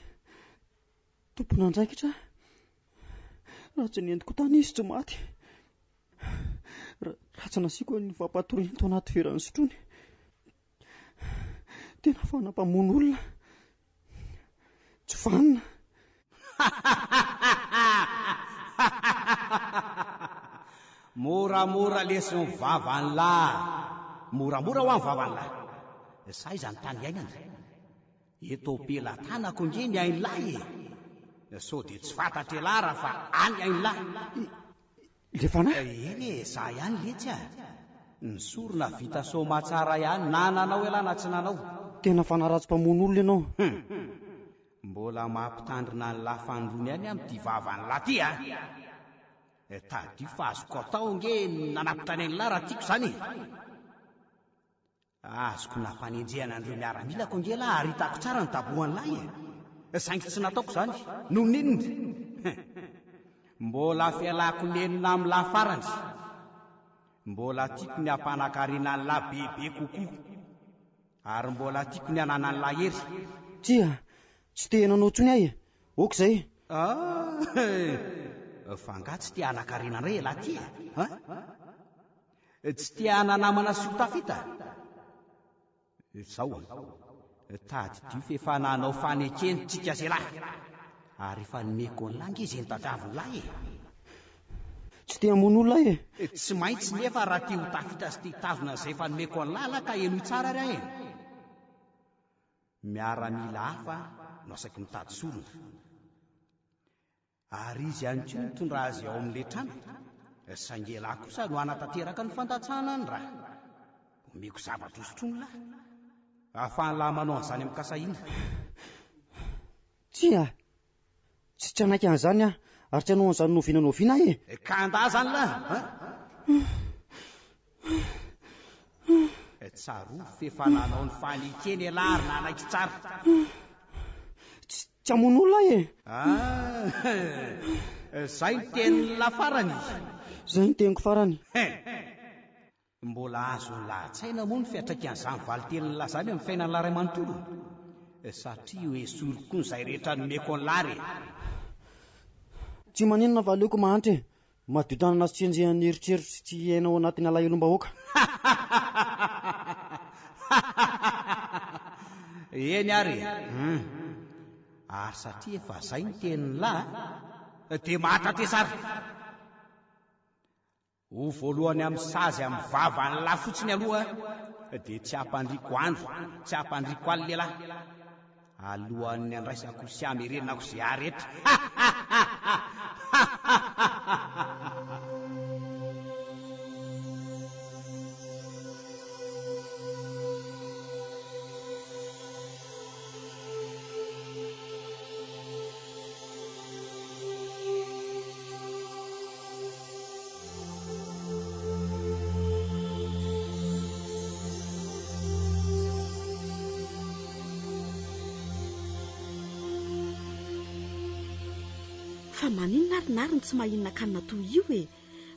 Tompon'andraikitra aho. Raha tsy nentiko tany izy tsy maty. Raha tsy nasiako ny fampatoriana tao anaty vera nisotroany. Tena fa nampamono olona. Tsy vanona. Moramora lesy ny vavan'lah. Moramora hoa ny vavan'lah. Sa aiza ny tany iainana? Eto am-pelatanako ange ny ain'lah e! Sao dia tsy fantatr'elah raha fa any ain'lah. Le fanahy? Eny e, za ihany letsy a! Ny sorona vita soamatsara ihany na nanao elah na tsy nanao. Tena fanahy ratsy mpamono olona ianao. Hum! Mbola mampitandrina an'lah fanindroany ihany amin'ity vavan'lah ty a! Tadidio fa azoko atao ange ny nanapitra ny ain'lah raha tiako izany e! Azoko nampanenjehana an'ireo miaramilako ange lahy ary hitako tsara ny dabohan'lahy e! Saingy tsy nataoko izany. Noho ny inona? Hein! Mbola fialako nenina amin'lahy farany. Mbola tiako ny hampanankarena an'lahy bebe kokoa. Ary mbola tiako ny hananan'lahy hery. Tsia! Tsy te hanao intsony aho e! Ok izay! Ah! Fa angaha tsy te hanan-karena indray ialahy ity e? An? Tsy te hana-namana sy ho tafita? Izao an! Tadidio fa efa nanao fanekena tsika zelahy! Ary efa nomeko an'lah ange izay notadiavin'lah e! Tsy te hamono olona aho e! Tsy maintsy nefa raha te ho tafita sy te hitazona an'izay efa nomeko an'lah lah ka henoy tsara ary aho e! Miaramila hafa no asaiko mitady sorona. Ary izy ihany koa nitondra azy ao amin'ilay trano, saingy elah kosa no hanatanteraka ny fandatsahana ny ra. Omeko zavatra hosotroiny lah. Ahafahan'lah manao an'izany amin-kasahiana. Tsia! Tsy tsy hanaiky an'izany aho, ary tsy hanao an'izany n'oviana n'oviana aho e! Ka andà izany lah, an! Tsarovy f'efa nanao ny fanekena ialahy ary nanaiky tsara. Tsy tsy hamono olona aho e! Ah, zay ny tenin'lah farany. Zay ny teniko farany. Mbola azon'lah an-tsaina moa ny fiantraikan'izany valin-tenin'lah izany amin'ny fiainan'lah iray manontolo? Satria ho esoriko koa izay rehetra nomeko an'lah re. Tsy maninona fa aleoko mahantra e! Madio tanana sy tsy enjehan'ny eritreritra sy tsy hiaina ao anatin'ny alahelom-bahoaka. Eny ary e! Hum. Ary satria efa zay ny tenin'lah dia mahatantesa ary. Ho voalohany amin'ny sazy amin'ny vavan'lah fotsiny aloha dia tsy hampandriako andro, tsy hampandriako alina elah. Alohan'ny handraisako sy hamerenako izay ahy rehetra. Fa maninona ary Nary no tsy mahinana-kanina toy io e?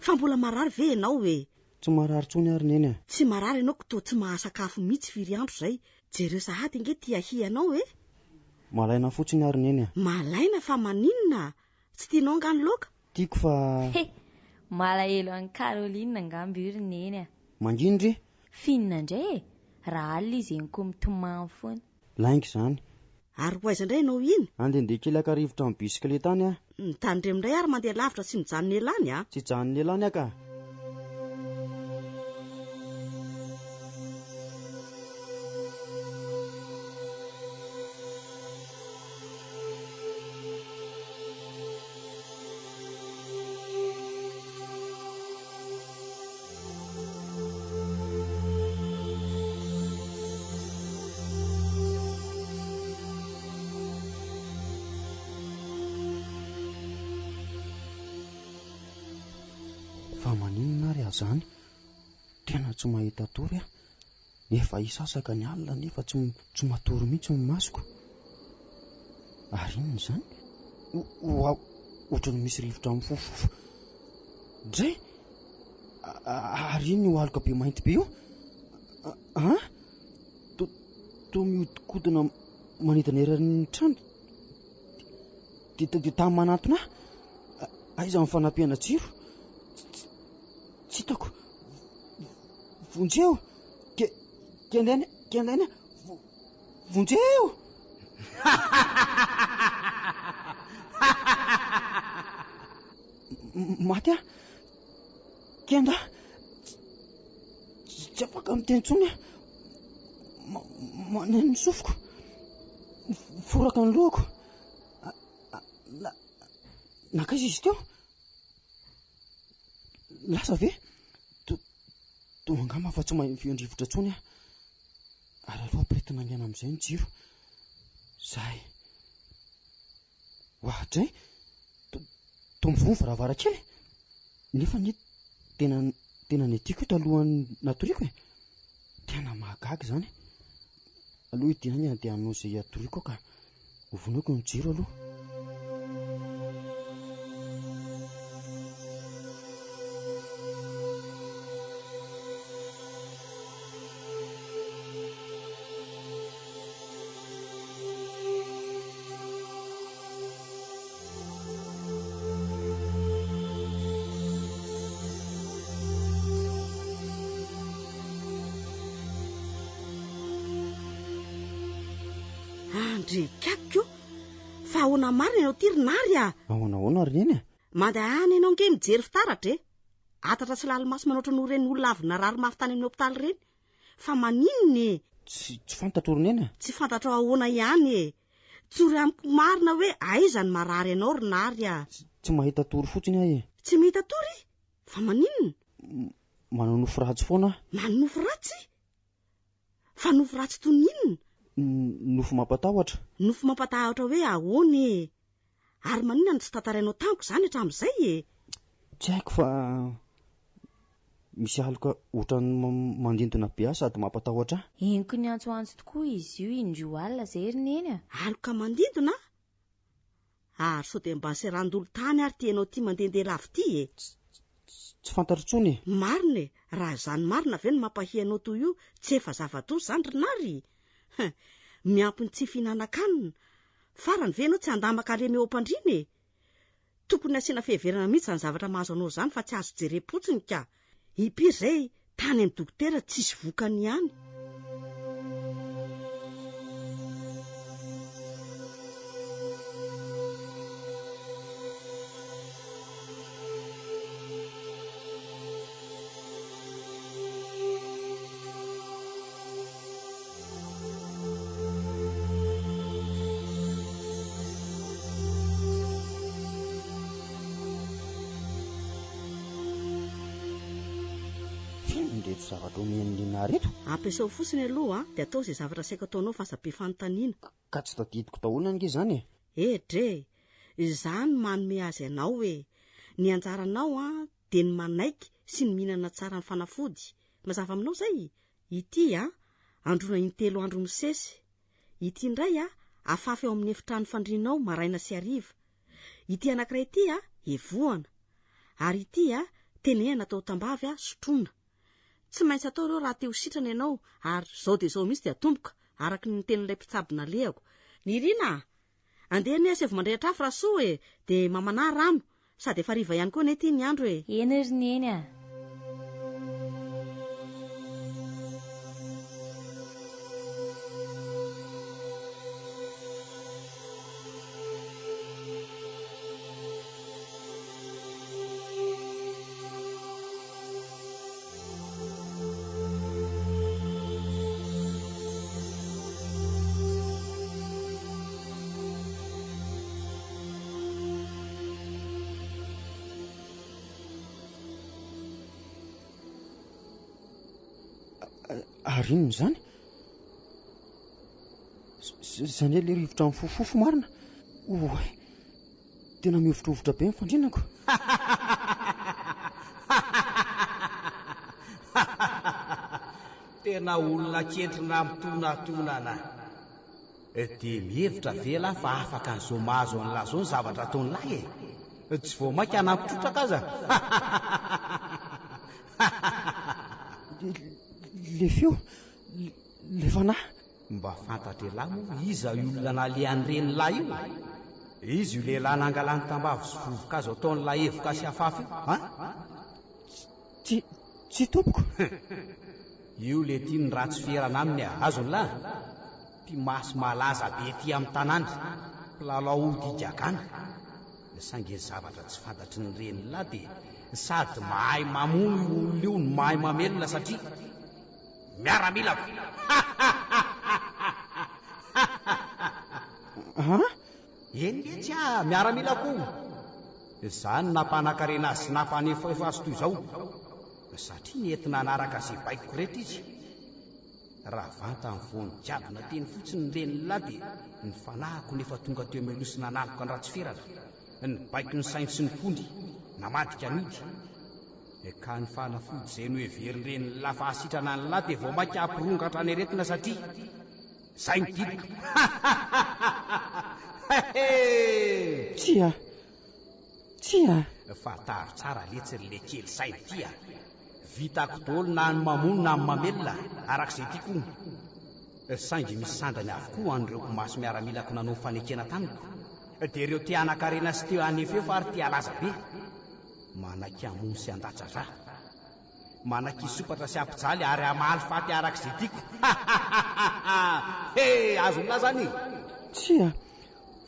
Fa mbola marary ve ianao e? Tsy marary intsony ary Neny a! Tsy marary ianao ko toa tsy mahasakafo mihitsy firy andro izay. Jereo sahady ange ity ahianao e! Malaina fotsiny ary Neny a! Malaina fa maninona? Tsy tianao angaha ny laoka? Tiako fa. He! Malahelo an'i Caroline angamba io ry Neny a! Manginy ry! F'inona indray e? Raha alina izy eny koa mitomany foana. Lainga izany. Ary ho aiza indray ianao iny? Handehandeha kely haka rivotra amin'ny bisikileta any aho. Mitandremo indray ary mandeha lavitra tsy mijanona ela any a! Tsy hijanona ela any aho ka! Fa maninona ary aho izany? Tena tsy mahita tory aho. Efa hisasaka ny alina nefa tsy tsy matory mihitsy ny masoko. Ary inona izany? Oa ohatran'ny misy rivotra mifofofofo. Dray! Ary inona io aloka be mainty be io? An? Toa mihodinkodina manidina eran'ny trano. Dia dia tany manantona ahy. Aiza ny fanampiana jiro? Tsy hitako. Vonjeo! Ke, kendrena, kendrena, vonjeo! Maty aho. Kenda, tsy afaka miteny intsony aho. Maneno ny sofiko. Miforaka ny lohako. Nankaiza izy teo? Lasa ve? Toa angamba fa tsy mahay mifehin-drivotra intsony aho. Ary aleo ampiretina haingana amin'izay ny jiro. Zay. Oadray! Toa mivoha ny varavarankely e! Nefa anie tena tena netiako io talohan'ny natoriako e! Tena mahagaga izany. Aleo hidiana haingana dia hanao izay hatoriako aho ka. Hovonoiko ny jiro aloha. Andrekakiko! Fa ahoana marina ianao ity ry Nary a? Ahoana ahoana ry Neny a? Mandehana ianao ange mijery fitaratra e! Atatra sy lalimaso manaotra noho ireny olona avy narary mafy tany amin'ny hopitaly ireny. Fa maninona e? Tsy, tsy fantatro ry Neny a! Tsy fantatrao ahoana ihany e! Tsory amiko marina hoe aiza ny marary anao ry Nary a! Tsy mahita tory fotsiny aho e! Tsy mahita tory? Fa maninona? Manonofy ratsy foana aho. Manonofy ratsy? Fa nofy ratsy toy ny inona? Nofy mampatahotra. Nofy mampatahotra hoe ahoana e? Ary maninona no tsy tantarainao tamiko izany hatramin'izay e? Tsy haiko fa misy aloka ohatran'ny mandindona be ahy sady mampatahotra ahy. Henoko niantsoantso tokoa izy io indroa alina izay ry Neny a! Aloka mandindona? Ary sao dia mba serandolo tany ary ity ianao ity mandehandeha lava ity e? Tsy fantatro intsony e! Marina e! Raha izany marina ve no mampahia anao toy io, tsy efa zava-doza izany ry Nary? Hein! Miampy ny tsy fihinanan-kanina. Farany ve ianao tsy handamaka harena eo am-pandriana e? Tokony hasiana fiheverana mihitsy izany zavatra mahazo anao izany fa tsy azo jerem-potsiny ka! Impiry izay tany amin'ny dokotera tsisy vokany ihany. Inona ireto zavatra omen'i Lina ireto? Ampiasao fotsiny aloha dia atao izay zavatra asaiko ataonao fa aza be fanontaniana. Ka tsy tadidiko daholo ange izany e! Edre e! Izaho no manome azy anao e! Ny anjaranao an dia ny manaiky sy ny mihinana tsara ny fanafody. Mazava aminao izay? Ity an, androana intelo andro misesy. Ity indray an, afafy ao amin'ny efitrano fandrianao maraina sy hariva. Ity anankiray ity an, evohana. Ary ity an, tenehana atao tambavy an, sotroina. Tsy maintsy atao ireo raha te ho sitrana ianao, ary izao dia izao mihitsy dia atomboka, araka ny tenin'ilay mpitsabo nalehako. Nirina a! Andeha anie asaivo mandrehitra afo Rasoa e! Dia mamanà rano, sady efa hariva ihany koa anie ity ny andro e! Eny ry Neny a! Ary inona izany? Izany hoe ilay rivotra mifofofofo marina? Oay! Tena mihovitrovitra be ny fandrinako. Tena olona kentrina mitonatonana. Dia mihevitra ve lah fa afaka an'izao mahazo an'lah zao ny zavatra ataon'lah e? Tsy vao mainka hanampy trotraka aza? Le feo, le fanahy. Mba fantatr'elah moa iza io olona nalehan'ireny lahy io? Iza io lehilahy nangalany tambavy sy vovokazo ataon'lah hevoka sy afafy io an? Tsy, tsy tompoko. Io letia ny ratsy fierana aminy a, azon'lah? Mpimasy malaza be ety amin'ny tanàna, mpilalao ody igagana. Saingy ny zavatra tsy fantatry ny renin'lah dia sady mahay mamono io olona io no mahay mamelona satria Miaramilako! An? Eny letsy ah, miaramilako! Izaho no nampanankarena azy sy nampanefoefo azy toy izao, satria nety nanaraka izay baikoko rehetra izy. Raha vantany vao nigadona teny fotsiny ny ren'lah dia ny fanahiko no efa tonga teo mialoha sy nanaloka ny ratsy ferana, nibaiko ny sainy sy ny fony, namadika ny ody. Ka ny fanafody izay noheverin-drenin'lah fa hahasitrana an'lah dia vao mainka hampirongatra ny aretina satria izay no didiko. Hehe! Tsia! Tsia! Fantaro tsara letsy ry le kely saina ity a! Vitako daholo na ny mamono na ny mamelona araka izay tiako hono. Saingy misy sandany avokoa an'ireo mpimasy miaramilako nanao fanekena tamiko. Dia ireo te hanan-karena sy te hanefefo ary te halaza be. Manaiky hamono sy handatsa-drà. Manaiky hisopatra sy hampijaly ary hamaly faty araka izay tiako. Ha ha ha ha! He! Azon'lah zany? Tsia,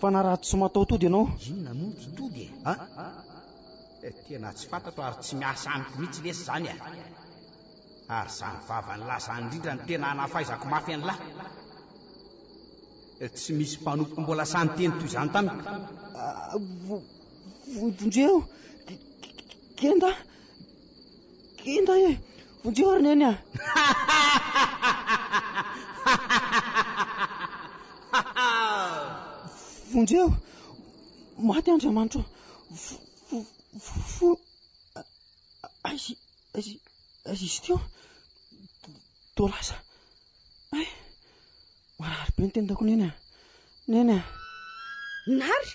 fa na raha tsy mataho-tody ianao. Inona moa ty tody e? A? Tena tsy fantatro ary tsy miasa amiko mihitsy lesy izany e. Ary izany vavan'lah izany indrindra no tena hanafaizako mafy an'lah. Tsy misy mpanompoko mbola sahy niteny toy izany tamiko. Vonjeo! Kenda! Kenda e! Vonjeo ry Neny a! Vonjeo! Maty Andriamanitro! Vo, aiza, aiza, aiza izy teo? Toa lasa. Ay! Marary be ny tendako Neny a! Neny a! Nary!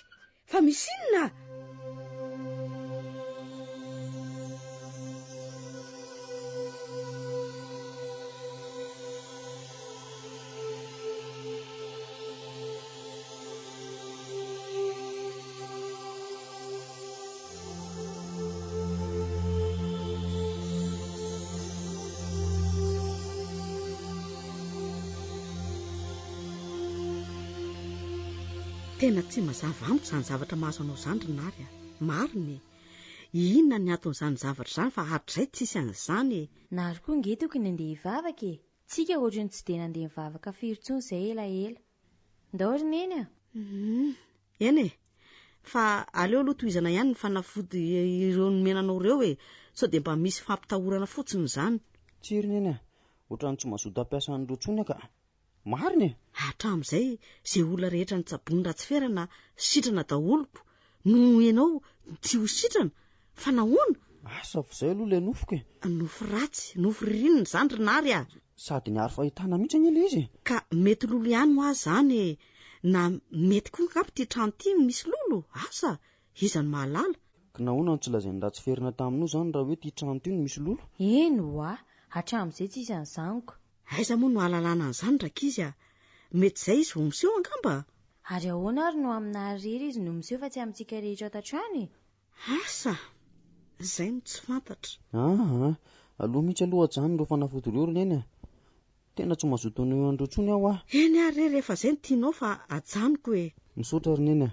Fa misy inona? Tena tsy mazava amiko izany zavatra mahazo anao izany ry Nary a! Marina e! Inona ny anton'izany zavatra izany fa hatrizay tsisy an'izany e! Nary koa nge tokony andeha hivavaka e! Tsika ohatran'ny tsy dia nandeha nivavaka firy intsony izay elaela. Ndao ry Neny a! Hum, eny e! Fa aleo aloha tohizana ihany ny fanafody ireo nomena anao ireo e! Sao dia mba misy fampitahorana fotsiny izany. Tsia ry Neny a! Ohatran'ny tsy mazoto hampiasa an'ireo intsony aho ka! Marina e! Hatramin'izay, izay olona rehetra notsaboin'i Ratsiferana sitrana daholo ko no ianao tsy ho sitrana? Fa nahoana? Asa fa izay aloha ilay nofiko e! Nofy ratsy, nofy ririnina izany ry Nary a! Sady niharo fahitana mihitsy anie ilay izy e! Ka mety lolo ihany hoa izany e! Na mety koa angamba ity trano ity misy lolo? Asa! Iza no mahalala? Ka nahoana no tsy lazain'i Ratsiferina taminao izany raha hoe ity trano ity no misy lolo? Eny hoa! Hatramin'izay tsisy an'izany ko! Aiza moa no ahalalana an'izany rankizy a! Mety izay izy vao miseho angamba? Ary ahoana ary no aminà irery izy no miseho fa tsy amintsika rehetra ato an-trano e? Asa! Izay no tsy fantatra. Aa! Aleo mihitsy aloha ajanony ireo fanafody ireo ry Neny a! Tena tsy mazoto hanohy an'ireo intsony aho a! Eny ary re rehefa izay no tianao fa ajanoko e! Misaotra ry Neny a!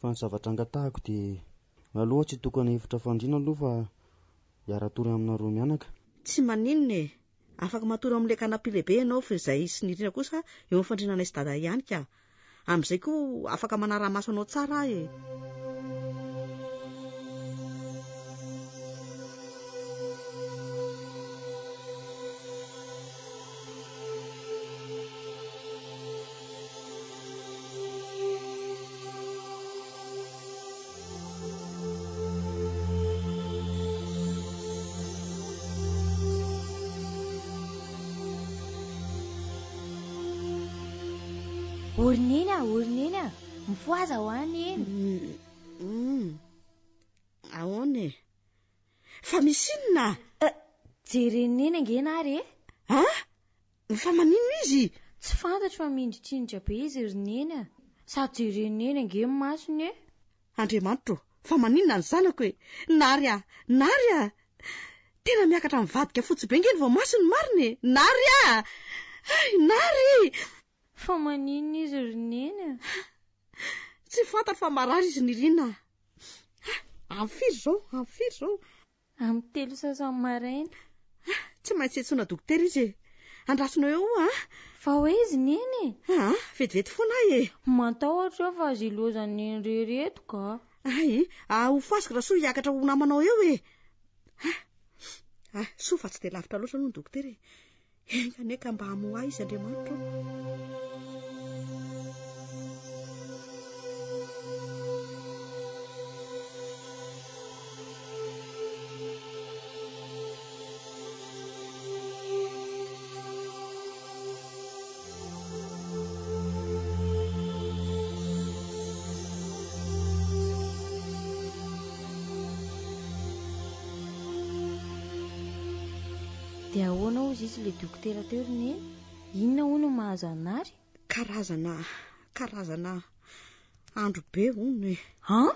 Fa ny zavatra angatahako dia aleo aho tsy hitokana efitra fandriana aloha fa hiara-tory aminareo mianaka. Tsy maninona e! Afaka matory ao amin'ilay canapé lehibe ianao fa izay sy Nirina kosa eo amin'ny fandriana anay sy Dada ihany ka. Amin'izay koa afaka manara-maso anao tsara aho e. O ry Neny a, o ry Neny a, mifohaza hoa Neny. Mm. Ahoana e? Fa misy inona? Eh, jeren'i Neny ange Nary e. Ah? Fa maninona izy? Tsy fantatro fa mindritrindritra be izy ry Neny a. Sady jeren'i Neny ange ny masony e. Andriamanitro ô, fa maninona ny zanako e? Nary a! Nary a! Tena miakatra mivadika fotsy be nge ny voamasony marina e! Nary a! Hay, Nary! Fa maninona izy ry Neny a? Tsy fantatro fa marary izy Nirina a! Amin'ny firy izao? Amin'ny firy izao? Amin'ny 3 sasany maraina. Tsy maintsy antsoina dokotera izy e! Andrasonao eo a! Fa ho aiza i Neny e? Aa, vetivety foana aho e! Matahotra aho fa aza ilaozan'i Neny irery eto ka! Ay, ho fasiko Rasoa hiakatra ho namanao eo e! Ah, soa fa tsy dia lavitra loatra aloha ny dokotera e! Enga anie ka mba hamoha ahy izy Andriamanitra ô! Dia ahoana hozy izy ilay dokotera teo ry Neny? Inona hono no mahazo an'i Nary? Karazana, karazana andro be hono e. An?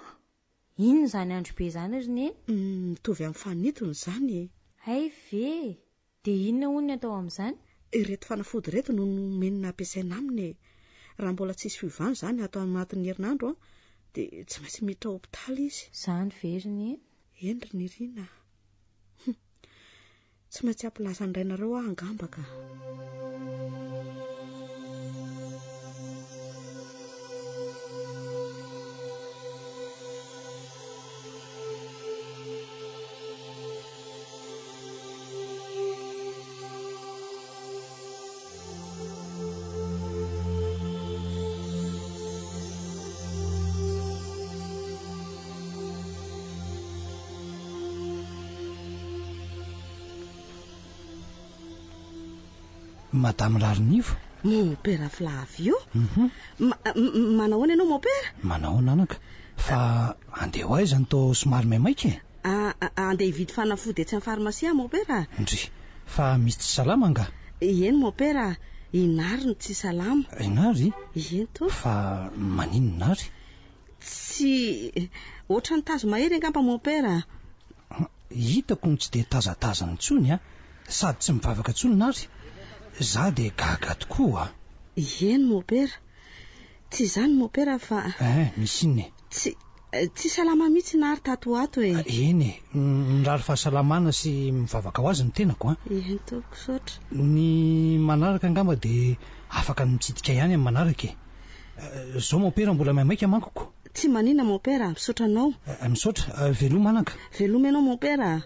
Inona izany andro be izany ry Neny? Mitovy amin'ny fanitona izany e. Hay ve? Dia inona hono ny atao amin'izany? Ireto fanafody ireto no nomeny nampiasaina aminy e. Raha mbola tsisy fiovana izany ato anatin'ny herinandro an, dia tsy maintsy miditra hopitaly izy. Izany ve ry Neny? Eny ry Nirina a. Hum. Tsy maintsy hampilaza ny rainareo aho angamba ka. Madame Rarinivo. Mompera Flavio. Manahoana ianao mompera? Manahoana anaka. Fa andeha ho aiza no toa somary maimaika e? Andeha hividy fanafody etsy amin'ny farmasia aho mompera. Ndry. Fa misy tsy salama angaha? Eny mompera, i Nary no tsy salama. I Nary? Eny tompoko. Fa maninona Nary? Tsy. Ohatran'ny tazo mahery angamba mompera. Hitako no tsy dia tazatazana intsony a! Sady tsy mivavaka intsony Nary. Za dia gaga tokoa a! Eny mompera. Tsy izany mompera fa. Eh, misy inona e? Tsy. Tsy salama mihitsy Nary tato ho ato e. Eny e, mirary fahasalamana sy mivavaka ho azy ny tenako an. Eny tompoko, misaotra. Ny manaraka angamba dia afaka ny mitsidika ihany amin'ny manaraka e. Zao mompera mbola maimaika manko ko. Tsy maninona mompera, misaotra anao. Misaotra, veloma anaka. Veloma ianao mompera a.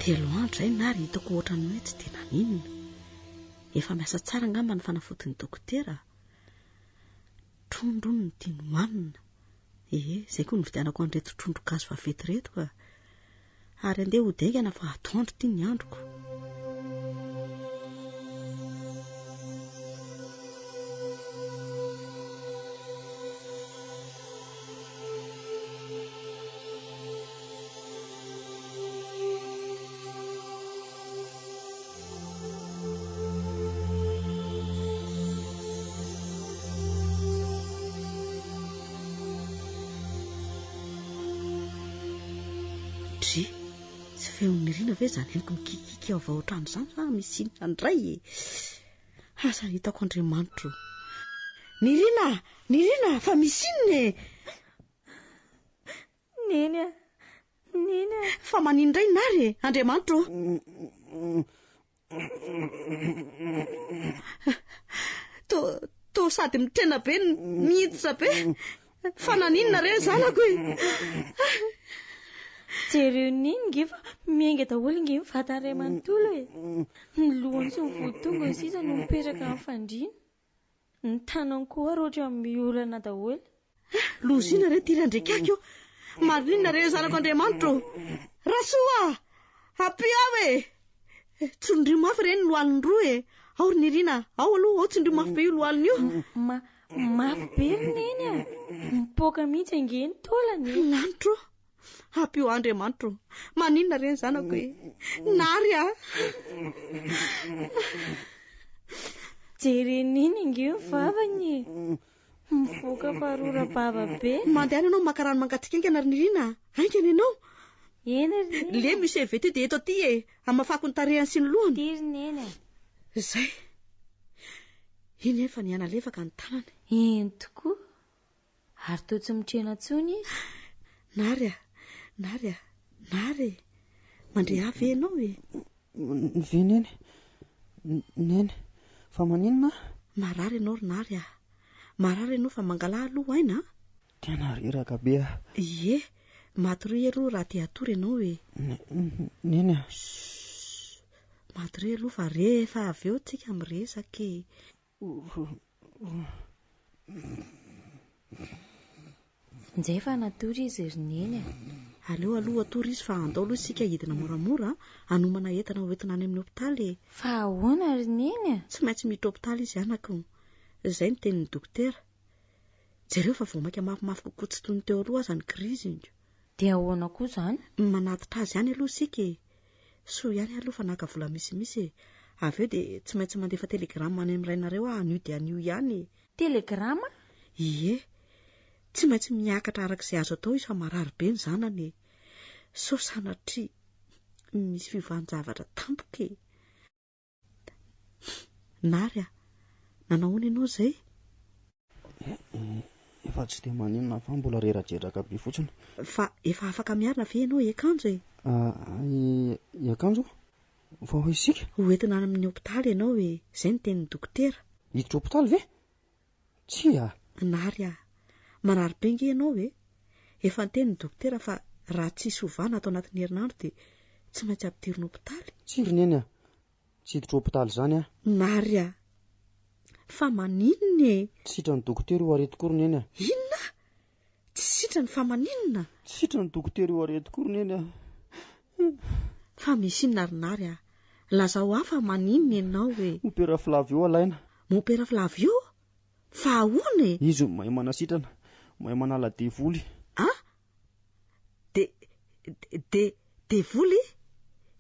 Telo andro izay Nary hitako ohatran'ny hoe tsy dia naninona. Efa miasa tsara angamba ny fanafodin'ny dokotera. Trondro hono no tiany hohanina. Ee, izay koa nividianako an'ireto trondro gasy vaventy ireto ka. Ary andeha hody haingana fa atoandro ity ny androko. Dry, tsy feon'i Nirina ve izany henoko mikikiky ao avy ao an-trano izany sa misy inona indray e? Asa hitako Andriamanitro. Nirina! Nirina! Fa misy inona e? Neny a! Neny a! Fa manino indray Nary e? Andriamanitro ô! Toa, toa sady mitrena be no mihiditra be. Fa naninona re zanako e? Jereo neny nge fa miainga daholo nge ny vatany iray manontolo e! Ny lohany sy ny voditongony sisa no mipetraka amin'ny fandriana. Ny tanany koa ary ohatran'ny miolana daholo. Lozina re ty randrikaky o! Marinina re zanako Andriamanitra o! Rasoa a! Ampio aho e! Tsindrio mafy re ny lohaliny roa e! Ao ry Nirina, ao aloha, ao tsindrio mafy be io lohaliny io! Ma, mafy be ry Neny a! Mipoaka mihitsy ange ny taolany e! Lanitro o! Ampio ahy Andriamanitra o! Maninona re ny zanako e? Nary a! Jerena iny ange ny vavany e! Mivoaka farora-bava be. Mandehana ianao maka rano mangatsiaka haingana ry Nirina a! Haingana ianao! Eny ry Neny. Lemo io serviette io dia eto aty e! Hamafako ny tarehiny sy ny lohany. Ity ry Neny a! Izay. Iny efa nihanalefaka ny tanany. Eny tokoa. Ary toa tsy mitrena intsony izy. Nary a! Nary a! Nary e! Mandre ahy ve ianao e? Ve Neny? Neny, fa maninona aho? Marary ianao ry Nary a! Marary ianao fa mangalà aloha aina a! Tena reraka be aho. Ie, matoria aloha raha te hatory ianao e! Neny a! Chut! Matoria aloha fa rehefa avy eo tsika miresaka e! Njay fa natory izy ry Neny a! Aleo aloha hatory izy fa andao aloha isika hidina moramora hanomana entana ho entina any amin'ny hopitaly e! Fa ahoana ry Neny a? Tsy maintsy miditra hopitaly izy anaka o! Izay no tenin'ny dokotera. Jereo fa vao mainka mafimafy kokoa tsy toy ny teo aloha aza ny kriziny. Dia ahoana koa izany? Manatitra azy ihany aloha isika e! Soa ihany aloha fa naka vola misimisy e! Avy eo dia tsy maintsy mandefa telegrama any amin'ny rainareo aho anio dia anio ihany e! Telegrama? Ie! Tsy maintsy miakatra araka izay azo atao izy fa marary be ny zanany e! Sao sanatria misy fiovan-javatra tampoka e! Nary a! Nanao ahoana ianao izay? Efa tsy dia maninona fa mbola reradreraka be fotsiny. Fa efa afaka miarina ve ianao hiakanjo e? Hiakanjo? Fa ho isika? Ho entina any amin'ny hopitaly ianao e! Izay no tenin'ny dokotera. Hiditra hopitaly ve? Tsia! Nary a! Marary be ange ianao e! Efa niteny ny dokotera fa raha tsisy ovana ato anatin'ny herinandro dia tsy maintsy ampidirina hopitaly. Tsia ry Neny a! Tsy hiditra hopitaly izany aho. Nary a! Fa maninona e? Tsy sitran'ny dokotera io aretiko io ry Neny a! Inona? Tsy sitrany fa maninona? Tsy sitran'ny dokotera io aretiko io ry Neny a! Fa misy inona ry Nary a? Lazao ahy fa maninona ianao e? Mompera Flavio alaina. Mompera Flavio? Fa ahoana e? Izy no mahay manasitrana, mahay manala devoly. A? De, de, devoly?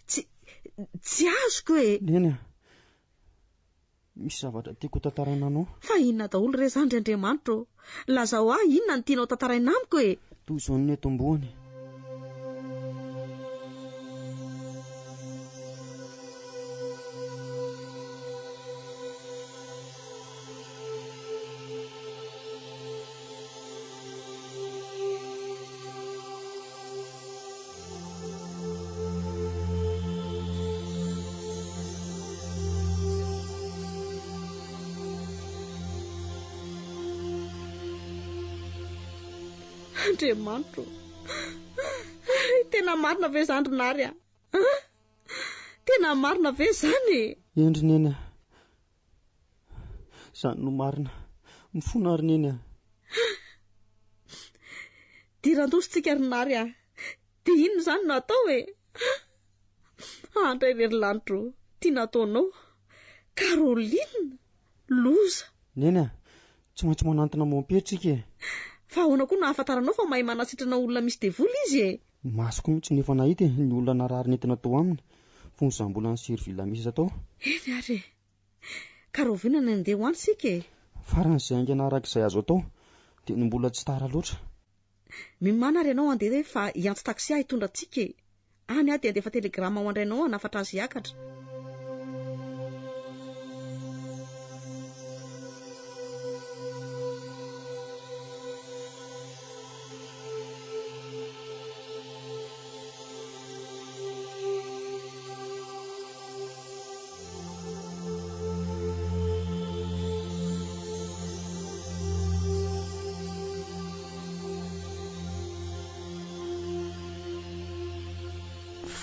Tsy, tsy azoko e! Neny a! Misy zavatra tiako ho tantaraina anao. Fa inona daholo re izany ry Andriamanitra ô? Lazao ahy inona no tianao tantaraina amiko e? Toy izao no niantombohany. Andriamanitro tena marina ve izany ry Nary a? Tena marina ve izany e? Eny ry Neny a. Izany no marina. Mifona ry Neny a. Diran-doza tsika ry Nary a. Dia inona izany no atao e? Andray re ry lanitro ô, ty nataonao. Caroline! Loza! Neny a, tsy maintsy manantona mompera tsika e. Fa ahoana koa no ahafantaranao fa mahay manasitrana olona misy devoly izy e? Ny masoko mihitsy no efa nahita e, ny olona narary nentina tao aminy, fony izaho mbola ni-servir la messe tao. Eny ary e! Ka rahoviana no handeha ho any isika e? Faran'izay haingana araka izay azo atao, dia ny mbola tsy tara loatra. Miomàna ary ianao handeha fa hiantso taxi aho hitondra antsika e! Any aho dia handefa telegrama ho an-drainao hanafatra azy hiakatra.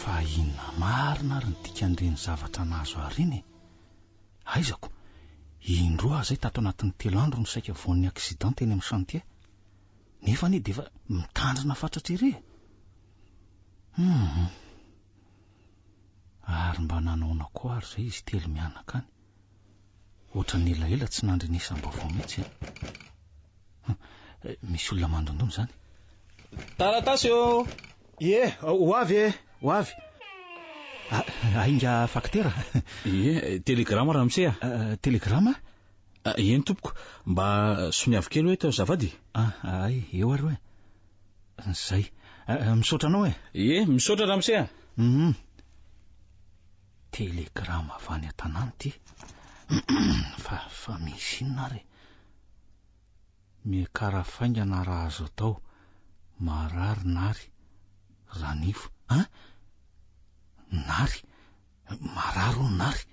Fa inona marina ary ny dikan'ireny zavatra nahazo ahy ireny e? Aizako, indroa aho izay tato anatin'ny telo andro no saika voan'ny accident teny amin'ny chantier. Nefa anie dia efa mitandrina fatratra ery e! Hum. Ary mba nanaona koa ary izay izy telo mianaka any? Ohatran'ny elaela tsy nandrenesam-baovao mihitsy an! Hum, misy olona mandondona izany. Taratasy ô! Ie, ho avy e, ho avy. Ah, ainga faktera. Ie, telegrama ramose a. Ah, telegrama? Ah, eny tompoko, mba soniavo kely hoe eto azafady. Ah, ay, eo ary hoe. Zay. Ah, misaotra anao e. Ie, misaotra ramose a. Mhm. Telegrama avy any an-tanàna ity. Fa, fa misy inona ary e? Miakara faingana raha azo atao. Marary Nary. Ranifo. An? Nary? Marary hono Nary.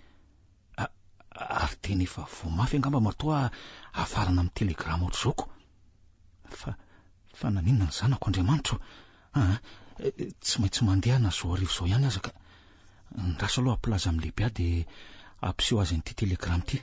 Ary tena efa voa mafy angamba matoa hafarana amin'ny telegrama ohatr'izao ko. Fa, fa naninona ny zanako Andriamanitro? Aa, tsy maintsy mandeha na zao hariva izao ihany aza ka. Ndraso aloha hampilaza amin'ny lehibe ahy dia hampiseho azy an'ity telegrama ity.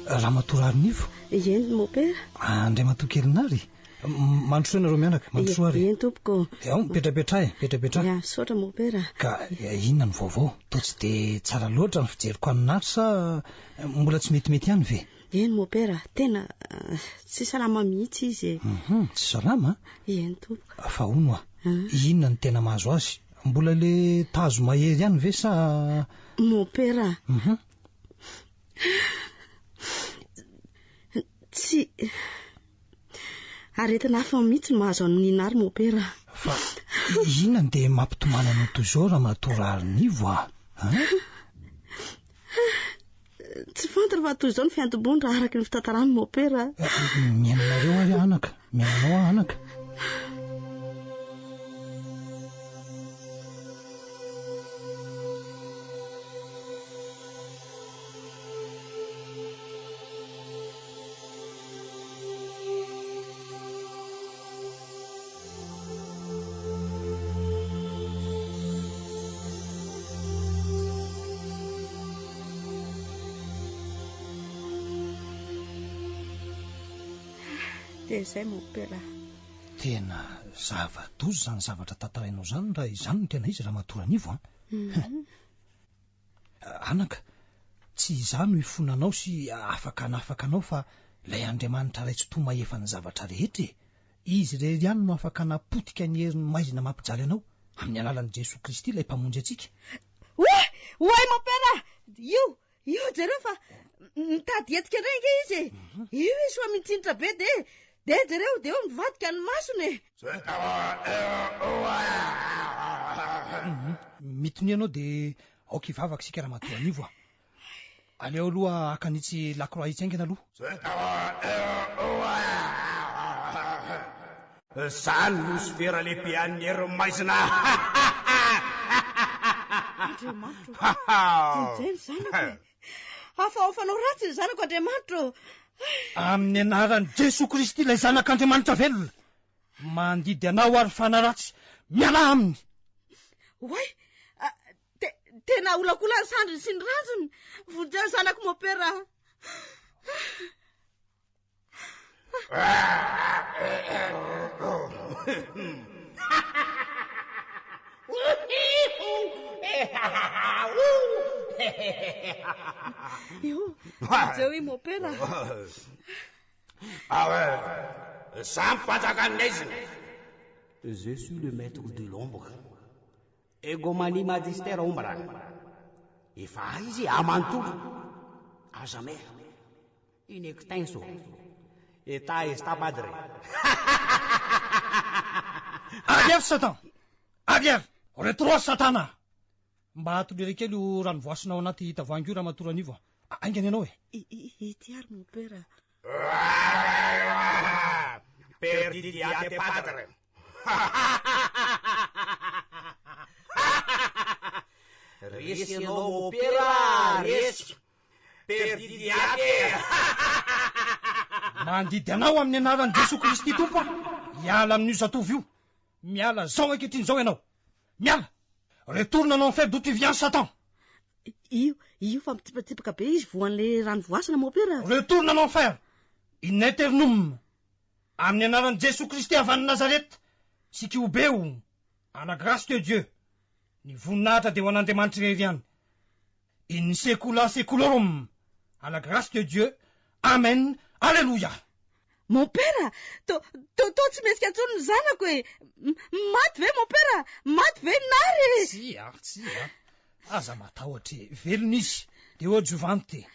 Ramatoa Raharinivo? Eny, Mopera. Andriamatoa Kelinary? Mandrosoa ianareo mianaka, mandrosoa ary. Eny tompoko. Ao, mipetrapetraha e, mipetrapetraha. Ya, misaotra Mopera. Ka inona no vaovao? Toa tsy dia tsara loatra ny fijeriko an'i Nary sa mbola tsy metimety ihany ve? Eny Mopera, tena tsy salama mihitsy izy e. Hum, tsy salama? Eny tompoko. Fa hono hoa, inona no tena mahazo azy? Mbola ilay tazo mahery ihany ve sa. Mopera. Hum. Tsy. Aretina hafa mihitsy no mahazo an'i Nina ary Mopera. Fa inona no dia mampitomany anao toy izao Ramatoa Raharinivo a? An? Tsy fantany fa toy izao ny fiantombohany raha araka ny fitantaran'i Mopera. Mihaino anareo ary aho anaka, mihaino anao aho anaka. Dia izay mompera. Tena zava-doza izany zavatra tantarainao izany raha izany no tena izy Ramatoa Ranivo a. Mhm. Anaka, tsy izaho no hifonanao sy afaka hanafaka anao fa ilay Andriamanitra Ray Tsitoha mahefa ny zavatra rehetra e! Izy irery ihany no afaka hanapotika ny herin'ny maizina mampijaly anao, amin'ny alalan'i Jesoa Kristy ilay Mpamonjy antsika. Oay! Oay mompera! Io! Io jereo fa mitady hetsika indray ange izy e! Io izy fa mitsinitra be dia dia jereo dia eo mivadika ny masony e! Mitonia ianao dia aoka hivavaka isika Ramatoa Anivo a! Aleo aloha haka an'itsy lakroa itsy haingana aloha. Zany losifera lehibe an'ny herin'ny maizina. Andriamanitro, vonjeo ny zanako e! Afahofanao ratsy ny zanako Andriamanitro. Amin'ny anaran'i Jesoa Kristy ilay Zanak'Andriamanitra velona, mandidy anao ary fanahy ratsy, mialà aminy! Oay! Tena aholakola ny sandriny sy ny ranjony! Vonjeo ny zanako Mopera! Io, vonjeo i Mopera! Ah ouais, za mpanjakan'ny aizina. Je suis le maître de l'ombre. Egomanie magister ombra. Efa ahy izy e, manontolo. À jamais. In extenso. Eta esta padre. Arrière Satan! Arrière! Retro Satana! Mba atolero kely io rano voasina ao anaty tavoahangy io Ramatoa Ranivo a! Haingana ianao e! Ity ary mon père. Perdidiate padre. Resy ianao mopera, resy. Perdidiate. Mandidy anao amin'ny anaran'i Jesoa Kristy Tompo aho, hiala amin'io zatovo io. Miala zao ankehitriny izao ianao. Miala! Retourne en enfer d'où tu viens Satan! Io, io fa mitsipatsipaka be izy voan'ilay rano voasana mopera. Retourne en enfer! In aeternum! Amin'ny anaran'i Jesoa Kristy avy any Nazareth sy Kiobeo, à la grâce de Dieu, ny voninahitra dia ho an'Andriamanitra irery ihany. In saecula saeculorum, à la grâce de Dieu, Amen, Alléluia! Mon père, to, to, toa tsy mihetsika intsony ny zanako e! Maty ve mon père? Maty ve Nary e? Tsia, tsia, aza matahotra e, velona izy, Deo adjuvante.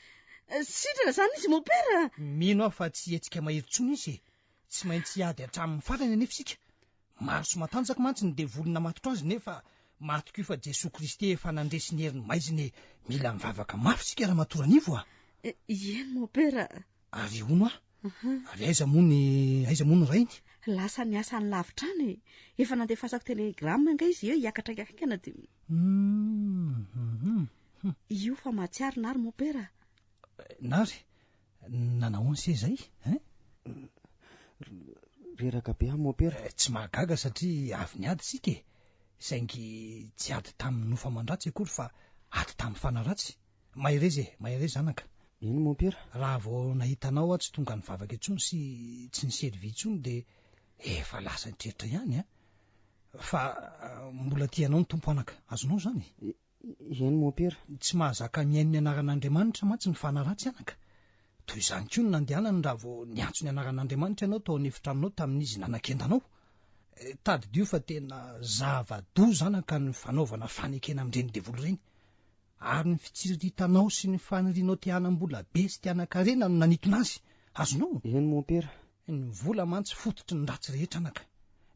Sitrana izany izy mon père? Mino aho fa tsy hihetsika mahery intsony izy e, tsy maintsy hiady hatramin'ny farany anefa isika. Maro sy matanjaka mantsy ny devoly namatotra azy nefa matoky fa Jesoa Kristy efa nandresy ny herin'ny maizina e! Mila mivavaka mafy isika Ramatoa Ranivo a! Eny mon père. Ary hono aho, ary aiza moa ny aiza moa ny rainy? Lasa niasa any lavitra any e! Efa nandefasako telegramme angaha izy hoe hiakatra haingana dia. Hum. Io fa mahatsiaro Nary mon père. Nary, Nanahoana se zay hein? Reraka be aho mompera. Tsy mahagaga satria avy niady isika e! Saingy tsy ady tamin'ny nofo aman-dratsy akory fa ady tamin'ny fanahy ratsy. Mahereza e! Mahereza anaka. Eny mompera. Raha vao nahita anao aho tsy tonga nivavaka intsony sy tsy ni-servir intsony dia efa lasa nitreritra ihany an! Fa mbola tia anao ny Tompo anaka. Azonao izany? Eny mompera. Tsy mahazaka mihaino ny anaran'Andriamanitra mantsy ny fanahy ratsy anaka. Toy izany koa no nandehanany raha vao niantso ny anaran'Andriamanitra ianao tao an'efitranonao tamin'izy nanakenda anao. Tadidio fa tena zava-doza anaka ny fanaovana fanekena amin'ireny devoly ireny. Ary ny fitsiriritanao sy ny fanirianao te hanam-bola be sy te hanan-karena no nanintona azy. Azonao? Eny mompera. Ny vola mantsy fototry ny ratsy rehetra anaka.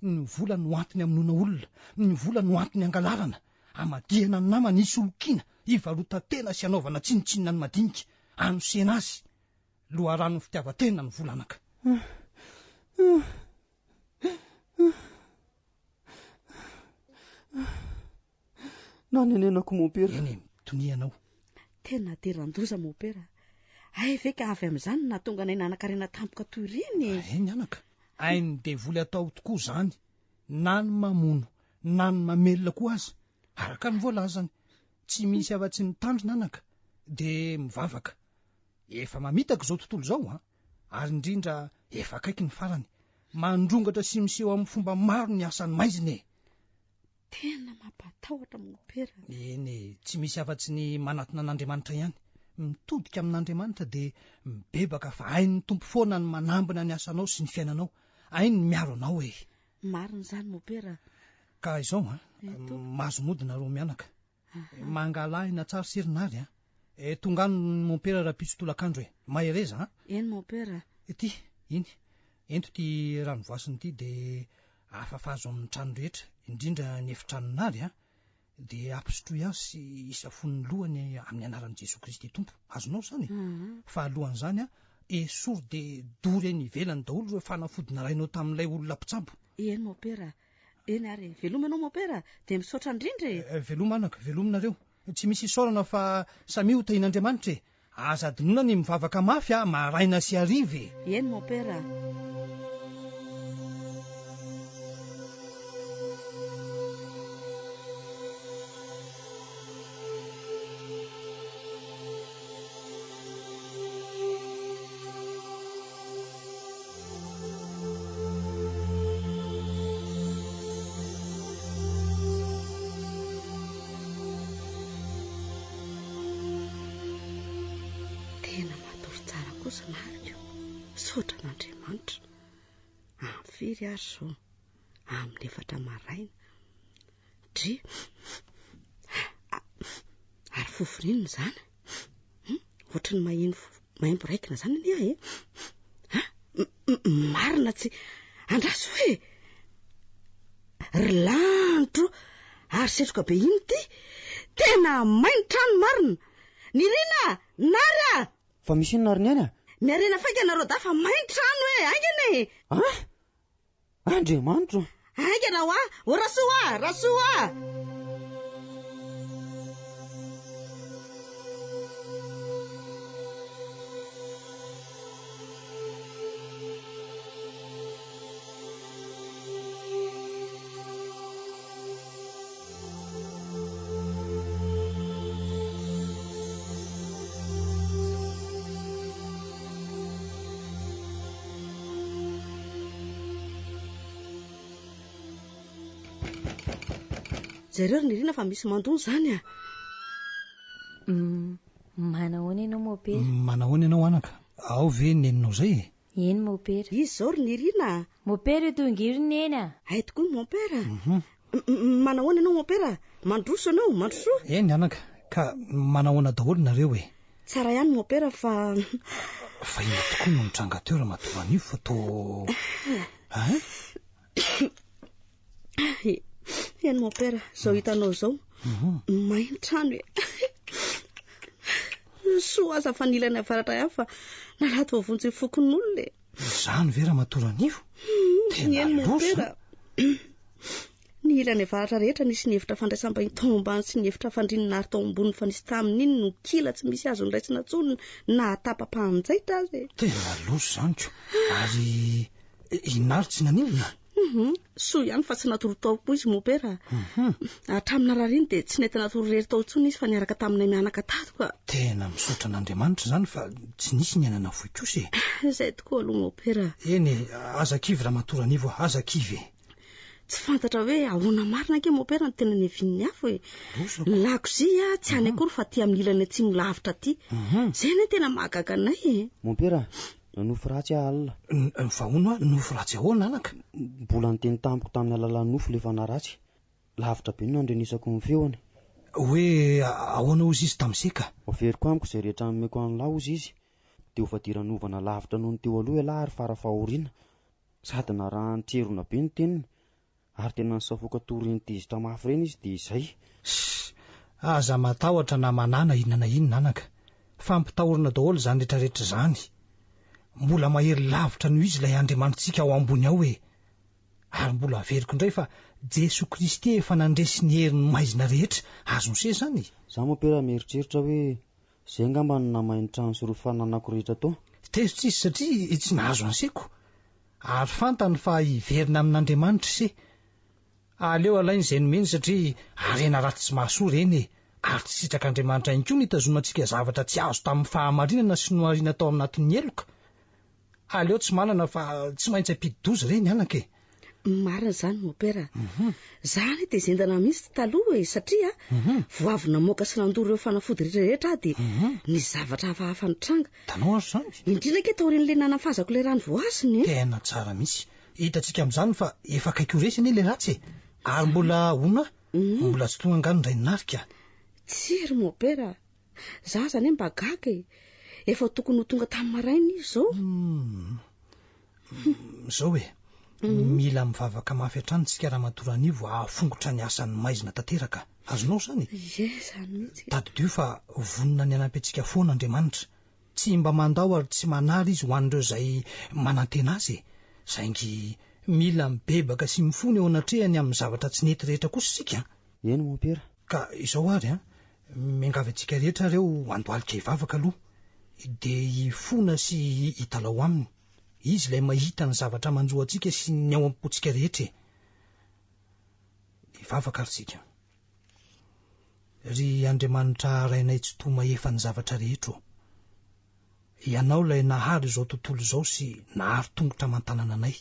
Ny vola no antony hamonoana olona, ny vola no antony hangalarana, hamadihana ny namana, hisolokiana, hivarotan-tena sy hanaovana tsinontsinona ny madinika, hanosena azy. Loharanon'ny fitiavan-tena ny vola anaka. Nanenenako mompera. Eny e, mitonia ianao. Tena diran-doza mompera. Hay ve ka avy amin'izany no nahatonga anay nanan-karena tampoka toy ireny e? Eny anaka, hain'ny devoly atao tokoa izany, na ny mamono, na ny mamelona koa aza, araka ny voalazany. Tsy misy afa-tsy ny mitandrina anaka, dia mivavaka. Efa mamitaka izao tontolo izao an, ary indrindra efa akaiky ny farany. Mandrongatra sy miseho amin'ny fomba maro ny asan'ny maizina e! Tena mampatahotra mompera. Eny e, tsy misy afa-tsy ny manatona an'Andriamanitra ihany. Mitodika amin'Andriamanitra dia mibebaka fa hain'ny Tompo foana ny manambina ny asanao sy ny fiainanao. Hainy ny miaro anao e. Marina izany mompera. Ka izao an, mahazo mody nareo mianaka. Mangalahina tsara sy ry Nary a. E, tonga any ny mompera rahampitso tolakandro e. Mahereza a. Eny mompera. Ity, iny. Ento ity rano voasina ity dia afafazo amin'ny trano rehetra, indrindra ny efitranon'i Nary a. Dia ampisotroy azy sy isafoy ny lohany amin'ny anaran'i Jesoa Kristy Tompo. Azonao izany e? Fa alohan'izany a, esory dia dory eny ivelany daholo ireo fanafody narainao tamin'ilay olona mpitsabo. Eny mompera. Eny ary e. Veloma ianao mompera dia misaotra indrindra e. Eh, veloma anaka, veloma nareo. Tsy misy isaorana fa samia ho tahian'Andriamanitra e. Aza adinoina ny mivavaka mafy a, maraina sy hariva e. Eny mompera. Tena matory tsara kosa Mariko. Misaotra an'Andriamanitra. Amin'ny firy ary izao? Amin'ny efatra maraina. Dry. Ary fofona inona izany? Hum, ohatry ny maheno maimbo raikina izany anie aho e. Ha? Marina tsy andraso e. Ry lanitro, ary setroka be ino ity? Tena may ny trano marina. Nirina, Nary a! Fa misy inona ry Neny a? Miarena faingana Roda fa may ny trano e, haingana e! Ah! Andriamanitro! Haingana hoa! O Rasoa a! Rasoa a! Jereo ry Nirina fa misy mandona izany a! Mm, manahoana ianao mopera? Manahoana ianao anaka? Ao ve ny neninao izay e? Eny mopera. Izy izao ry Nirina a! Mopera io tongiry ny neny a! Hay tokoa ny mompera. Mhm. Manahoana ianao mompera? Mandroso ianao, mandrosoa. Eny anaka, ka manahoana daholo nareo e? Tsara ihany mompera fa. Fa inona tokoa no nitranga teo ramatoa Ranivo fa toa hein? Eny mompera, izao hitanao izao. Mhm. May ny trano e. Soa aza fa nilany avaratra ihany fa nalady voavonjy ny fokonolona e. Izany ve ramatoa Ranivo? Tena Eny loza. mompera. Ny ilany avaratra rehetra nisy ny efitra fandraisam-bahiny tao ambany sy ny efitra fandrian'ny nary tao amboniny fa nisy tamin'iny no kila tsy misy azo noraisina intsony na tapa-panjaitra aza e. Tena loza izany ko. Ary i Nary tsy naninona? Hum, soa ihany fa tsy natory tao koa izy mopera. Hatramin'ny narary iny dia tsy nety natory irery tao intsony izy fa niaraka taminay mianaka tato ka. Tena misaotra an'Andriamanitra izany fa tsy nisy ny aina nafoy kosa e. Izay tokoa aloha mopera. Eny e, aza kivy Ramatoa Ranivo a, aza kivy e. Tsy fantatra hoe ahoana marina ange mopera no tena niavian'ny afo e. Ny lakozia tsy any akory fa aty amin'ny ilany atsimo lavitra aty. Izay anie tena mahagaga anay e. Mompera, Nofy ratsy aho alina. Fa hono hoa, nofy ratsy ahoana anaka? Mbola niteny tamiko tamin'ny alalan'ny nofy ilay fanahy ratsy. Lavitra be no nandrenesako ny feony. Hoe ahoana hozy izy tamin'i Seka? Averiko amiko izay rehetra nomeko an'lah hozy izy. Dia ho fadiranovana lavitra noho ny teo aloha ialahy ary fara-fahoriana. Sady narahany trerona be ny teniny. Ary tena nisafoaka toa ireny tezitra mafy ireny izy dia izay. Ssss! Aza matahotra na manahy na inona na inona anaka. Fampitahorana daholo izany retraretra izany. Mbola mahery lavitra noho izy ilay Andriamanitsika ao ambony ao e! Ary mbola averiko indray fa Jesoa Kristy efa nandresy ny herin'ny maizina rehetra. Azon'i se izany e! Za mompera mieritreritra hoe zay angamba no namay ny trano sy ireo fananako rehetra tao. Tezitra izy satria tsy nahazo an'i-seko. Ary fantany fa hiverina amin'Andriamanitra ise. Aleo alainy izay nomeny satria harena ratsy tsy mahasoa ireny e! Ary tsy sitrak'Andriamanitra ihany koa ny hitazomantsika zavatra tsy azo tamin'ny fahamarinana sy nohariana tao anatin'ny heloka. Aleo tsy manana fa tsy maintsy hampidi-doza ireny anaka e! Marina izany Mopera. Za anie dia zendana mihitsy taloha e, satria vao avy namoaka sy nandoro ireo fanafody rehetra rehetra aho dia nisy zavatra hafahafa nitranga. Hitanao ary izany? Indrindra ange taorian'ilay nanafazako ilay rano voasiny e. Tena tsara mihitsy. Hitantsika amin'izany fa efa akaiky ho resy anie ilay ratsy e. Ary mbola hono aho, mbola tsy tonga angaha ny rain'i Narika? Tsia ry Mopera, za aza anie mba gaga e. Efa tokony ho tonga tamin'ny maraina izy izao. Izao e, mila mivavaka mafy hatrany tsika Ramatoa Ranivo hahafongotra ny asan'ny maizina tanteraka. Azonao izany e? Ie, izany mihitsy. Tadidio fa vonona ny hanampy antsika foana Andriamanitra. Tsy mba mandao ary tsy manary Izy ho an'ireo izay manantena Azy e. Saingy mila mibebaka sy mifona eo anatrehany amin'ny zavatra tsy nety rehetra kosa isika an. Eny mompera. Ka izao ary an, miangavy antsika rehetra ireo handohalika hivavaka aloha, dia hifona sy hitalaho Aminy. Izy ilay mahita ny zavatra manjo antsika sy ny ao am-pontsika rehetra e. Hivavaka ary isika. Ry Andriamanitra Rainay Tsitoha mahefa ny zavatra rehetra ô. Ianao ilay nahary izao tontolo izao sy nahary tongotra aman-tanana anay.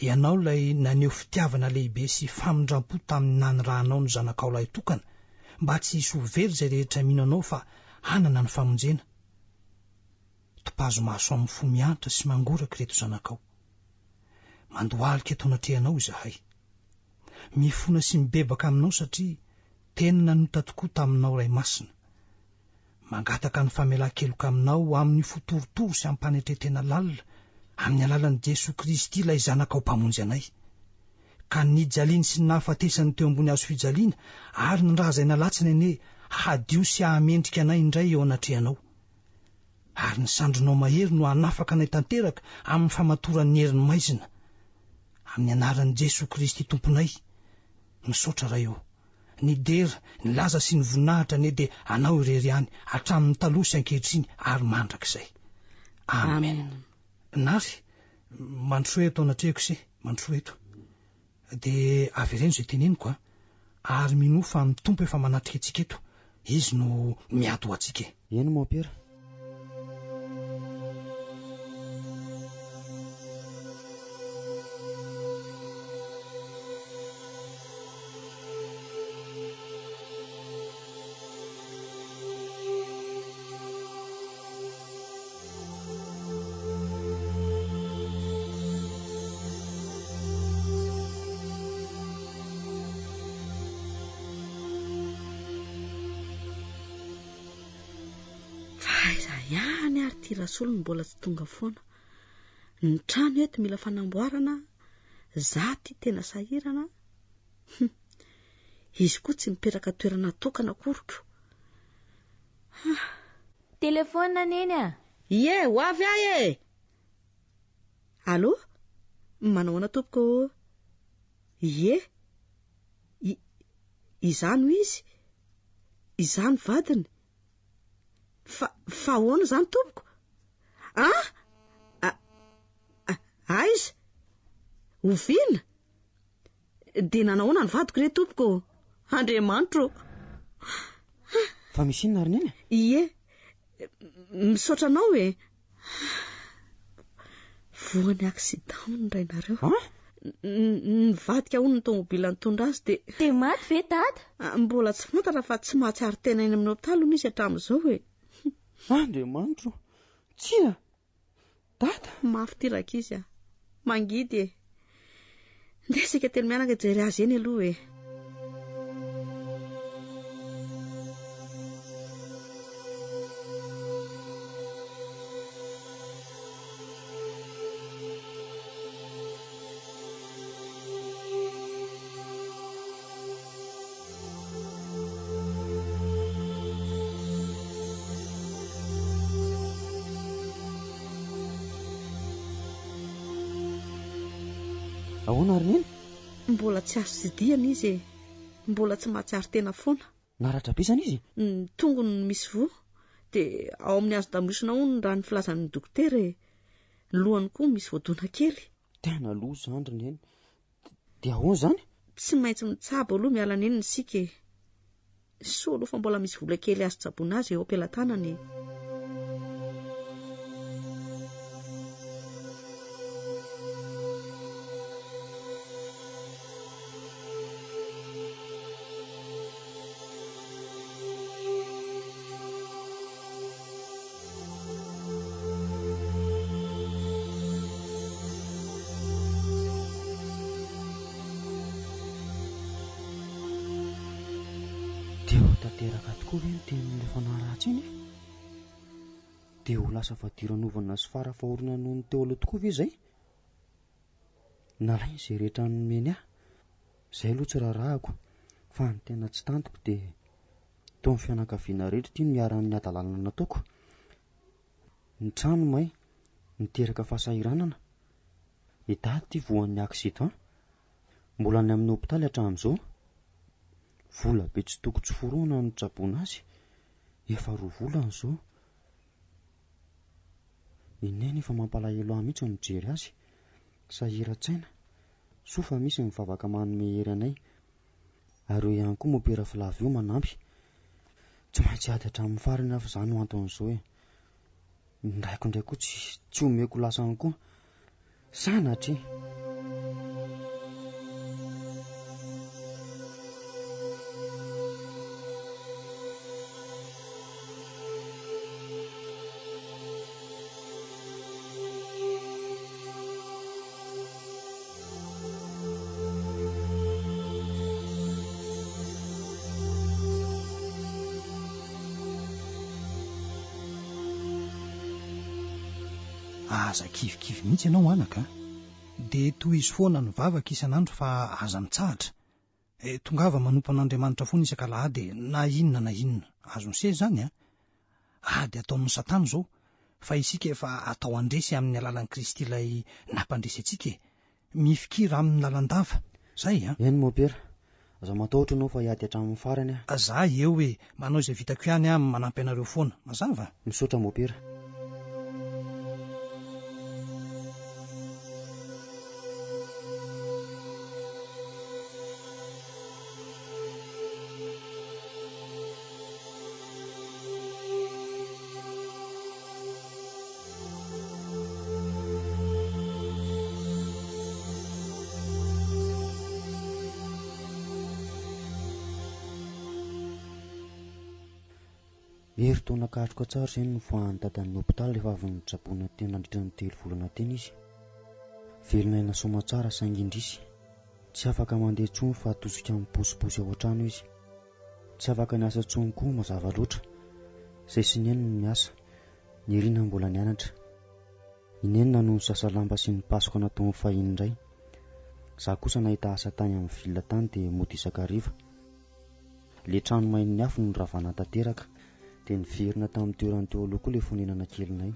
Ianao ilay naneho fitiavana lehibe sy famindram-po tamin'ny nanirahanao ny Zanakao lahitokana mba tsy hisy ho very izay rehetra mino Anao fa hanana ny famonjena. Topazo maso amin'ny fo miantra sy mangoraka ireto zanakao. Mandohalika eto anatrehanao izahay. Mifona sy mibebaka aminao satria tena nanota tokoa taminao Ray Masina. Mangataka ny famelan-keloka aminao amin'ny fo torotoro sy ampanetren-tena lalina, amin'ny alalan'i Jesoa Kristy ilay Zanakao Mpamonjy anay. Ka ny nijaliany sy ny nahafatesany teo ambony hazofijaliana ary ny ra izay nalatsany anie hadio sy hahamendrika anay indray eo anatrehanao. Ary ny sandrinao mahery no hanafaka anay tanteraka amin'ny famatoran'ny herin'ny maizina. Amin'ny anaran'i Jesoa Kristy Tomponay. Misaotra Ray ô. Ny dera, ny laza sy ny voninahitra anie dia Anao irery ihany, hatramin'ny taloha sy ankehitriny ary mandrakizay. Amen. Nary, mandrosoa eto anatrehako ise, mandrosoa eto. Dia avereno izay teneniko a. Ary minoa fa ny Tompo efa manatrika antsika eto. Izy no miady ho antsika e. Eny Mompera. Fa aiza ihany ary ity Rasolo no mbola tsy tonga foana. Ny trano eto mila fanamboarana, za ty tena sahirana. Hum. Izy koa tsy mipetraka toerana tokana akory ko. Ah. Telefaonina Neny a! Ie, ho avy aho e! Allô? Manao ahoana tompoko ô? Ie. I, izaho no izy. Izaho no vadiny. Fa, fa ahoana izany tompoko? Ah! A, a, aiza? Oviana? Dia nanahoana ny vadiko re tompoko? Andriamanitro ô! Fa misy inona ry Neny? Ie, misaotra anao e! Voan'ny accident hono ny rainareo. An? Nivadika hono ny tomobile nitondra azy dia... Dia maty ve dada? Mbola tsy fantatra fa tsy mahatsiaro tena eny amin'ny hopitaly hono izy hatramin'izao e! Andriamanitro! Tsia! Dada! Mafy ity rankizy a! Mangidy e! Ndeha isika telo mianaka hijery azy eny aloha e! Ahoana ry Neny? Mbola tsy azo tsidihana izy e. Mbola tsy mahatsiaro tena foana. Naratra be izany izy? Ny tongony no misy voa. Dia ao amin'ny hazon-damosina hono raha ny filazan'ny dokotera e. Ny lohany koa misy voadona kely. Tena loza izany ry Neny. Dia ahoana izany? Tsy maintsy mitsabo aloha miala nenina isika e. Soa aloha fa mbola misy vola kely azo tsaboina azy eo am-pelatanana e. Dia ho tanteraka tokoa ve ny tenin'ilay fanahy ratsy iny e? Dia ho lasa fadiranovana sy fara fahoriana noho ny teo aloha tokoa ve izay? Nalainy izay rehetra nomeny ahy, izay aloha tsy raharahako, fa ny tena tsy tantiko dia toa ny fianakaviana rehetra ity no niharan'ny hadalana nataoko. Ny trano may, niteraka fahasahiranana. I dada ity voan'ny accident, mbola any amin'ny hopitaly hatramin'izao. Vola be tsy toko tsy forohana no nitsaboana azy, efa roa volana izao. I Neny efa mampalahelo ahy mihitsy ny mijery azy. Sahiran-tsaina. Soa fa misy ny vavaka manome hery anay. Ary eo ihany koa Mopera Flavio manampy. Tsy maintsy hiady hatramin'ny farany aho fa izany no anton'izao e. Ny raiko indray koa tsy tsy omeko lasany koa. Sanatria! Aza kivikivy mihitsy ianao anaka a! Dia tohizo foana ny vavaka isan'andro fa aza mitsahatra. Eh, tongava manompo an'Andriamanitra foana isak'alahady e, na inona na inona. Azon'i se izany a! Ady ataon'ny satana izao, fa isika efa atao handresy amin'ny alalan'i Kristy ilay nampandresy antsika e! Mifikira aminy lalandava. Zay a! Eny Mopera, aza matahotra ianao fa hiady hatramin'ny farany aho. Za eo e! Manao izay vitako ihany aho manampy anareo foana. Mazava? Misaotra Mopera. Herintaona katroka tsara izay no nivoahan'i dadan'ny hopitaly rehefa avy nitsaboina teny nandritra ny telo volana teny izy. Velona aina soamantsara saingy indrisy, tsy afaka mandeha intsony fa atosika miposiposy ao an-trano izy. Tsy afaka niasa intsony koa mazava loatra. Izay sy Neny no miasa. Nirina mbola nianatra. I Neny nanohy nisasa lamba sy nipasoka nataony fahiny indray. Za kosa nahita asa tany amin'ny ville tany dia mody isan-kariva. Le trano main'ny afo no noravana tanteraka. Dia niverina tamin'ny toerany teo aloha koa le fonenana kelinay.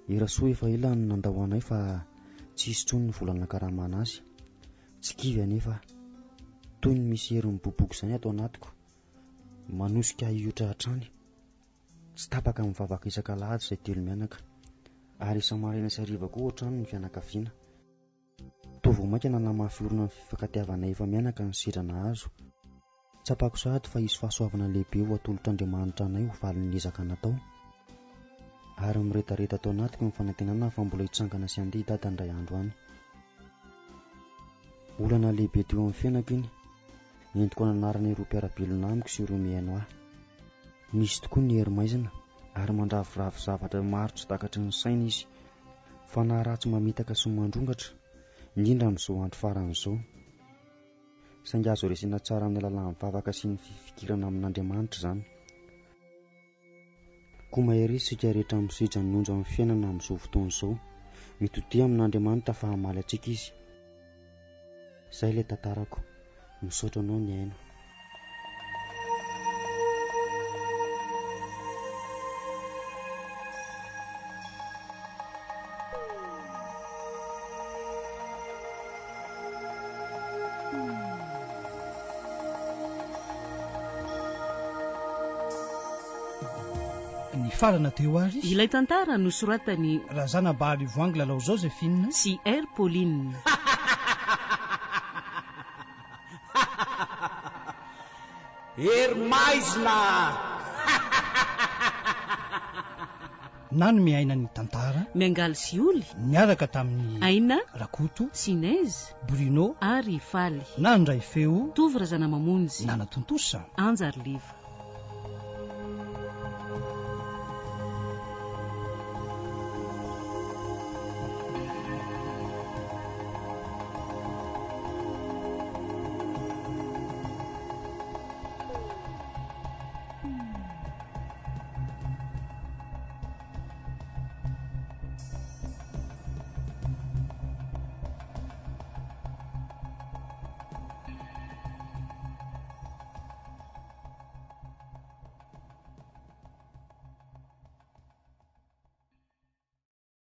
I Rasoa efa ela no nandao anay fa tsy hisy intsony ny vola nakaramana azy. Tsy kivy anefa aho. Toy ny misy hery miboiboika izany ato anatiko. Manosika ahy hiotra hatrany. Tsy tapaka mivavaka isak'alahady izay telo mianaka. Ary isa-maraina sy hariva koa ohatrany ny fianakaviana. Toa vao mainka nanamafy orina ny fifankatiavanay efa mianaka ny sedra nahazo. Tsapako sahady fa hisy fahasoavana lehibe ho atolotr'Andriamanitra anay ho valin'ny ezaka natao. Ary miredareda ato anatiko ny fanantenana fa mbola hitsangana sy handeha i Dada indray andro any. Olana lehibe teo amin'ny fiainako iny. Entiko hananarana ireo mpiara-belona amiko sy ireo mihaino ahy. Misy tokoa ny hery maizina ary mandraviravy zavatra maro tsy takatry ny saina izy. Fanahy ratsy mamitaka sy mandrongatra, indrindra amin'izao andro farany izao. Saingy azo resena tsara amin'ny alalan'ny vavaka sy ny fifikirana amin'Andriamanitra izany. Koa mahereza isika rehetra misedra ny onja amin'ny fiainana amin'izao fotoana izao. Mitodiha amin'Andriamanitra fa hamaly antsika Izy. Izay ilay tantarako. Misaotra anao nihaino. Nifarana teo ary. Ilay tantara nosoratan'i. Razanabaharivoangy Lalao Josephine. Sy R Pauline. Hery maizina! Nanome aina ny tantara. Miangaly sy Oly. Niaraka tamin'i. Aina. Rakoto. Sy Inez. Bruno. Ary Faly. Nandray feo. Tovo Razanamamonjy. Nanatontosa. Anja ary Liva.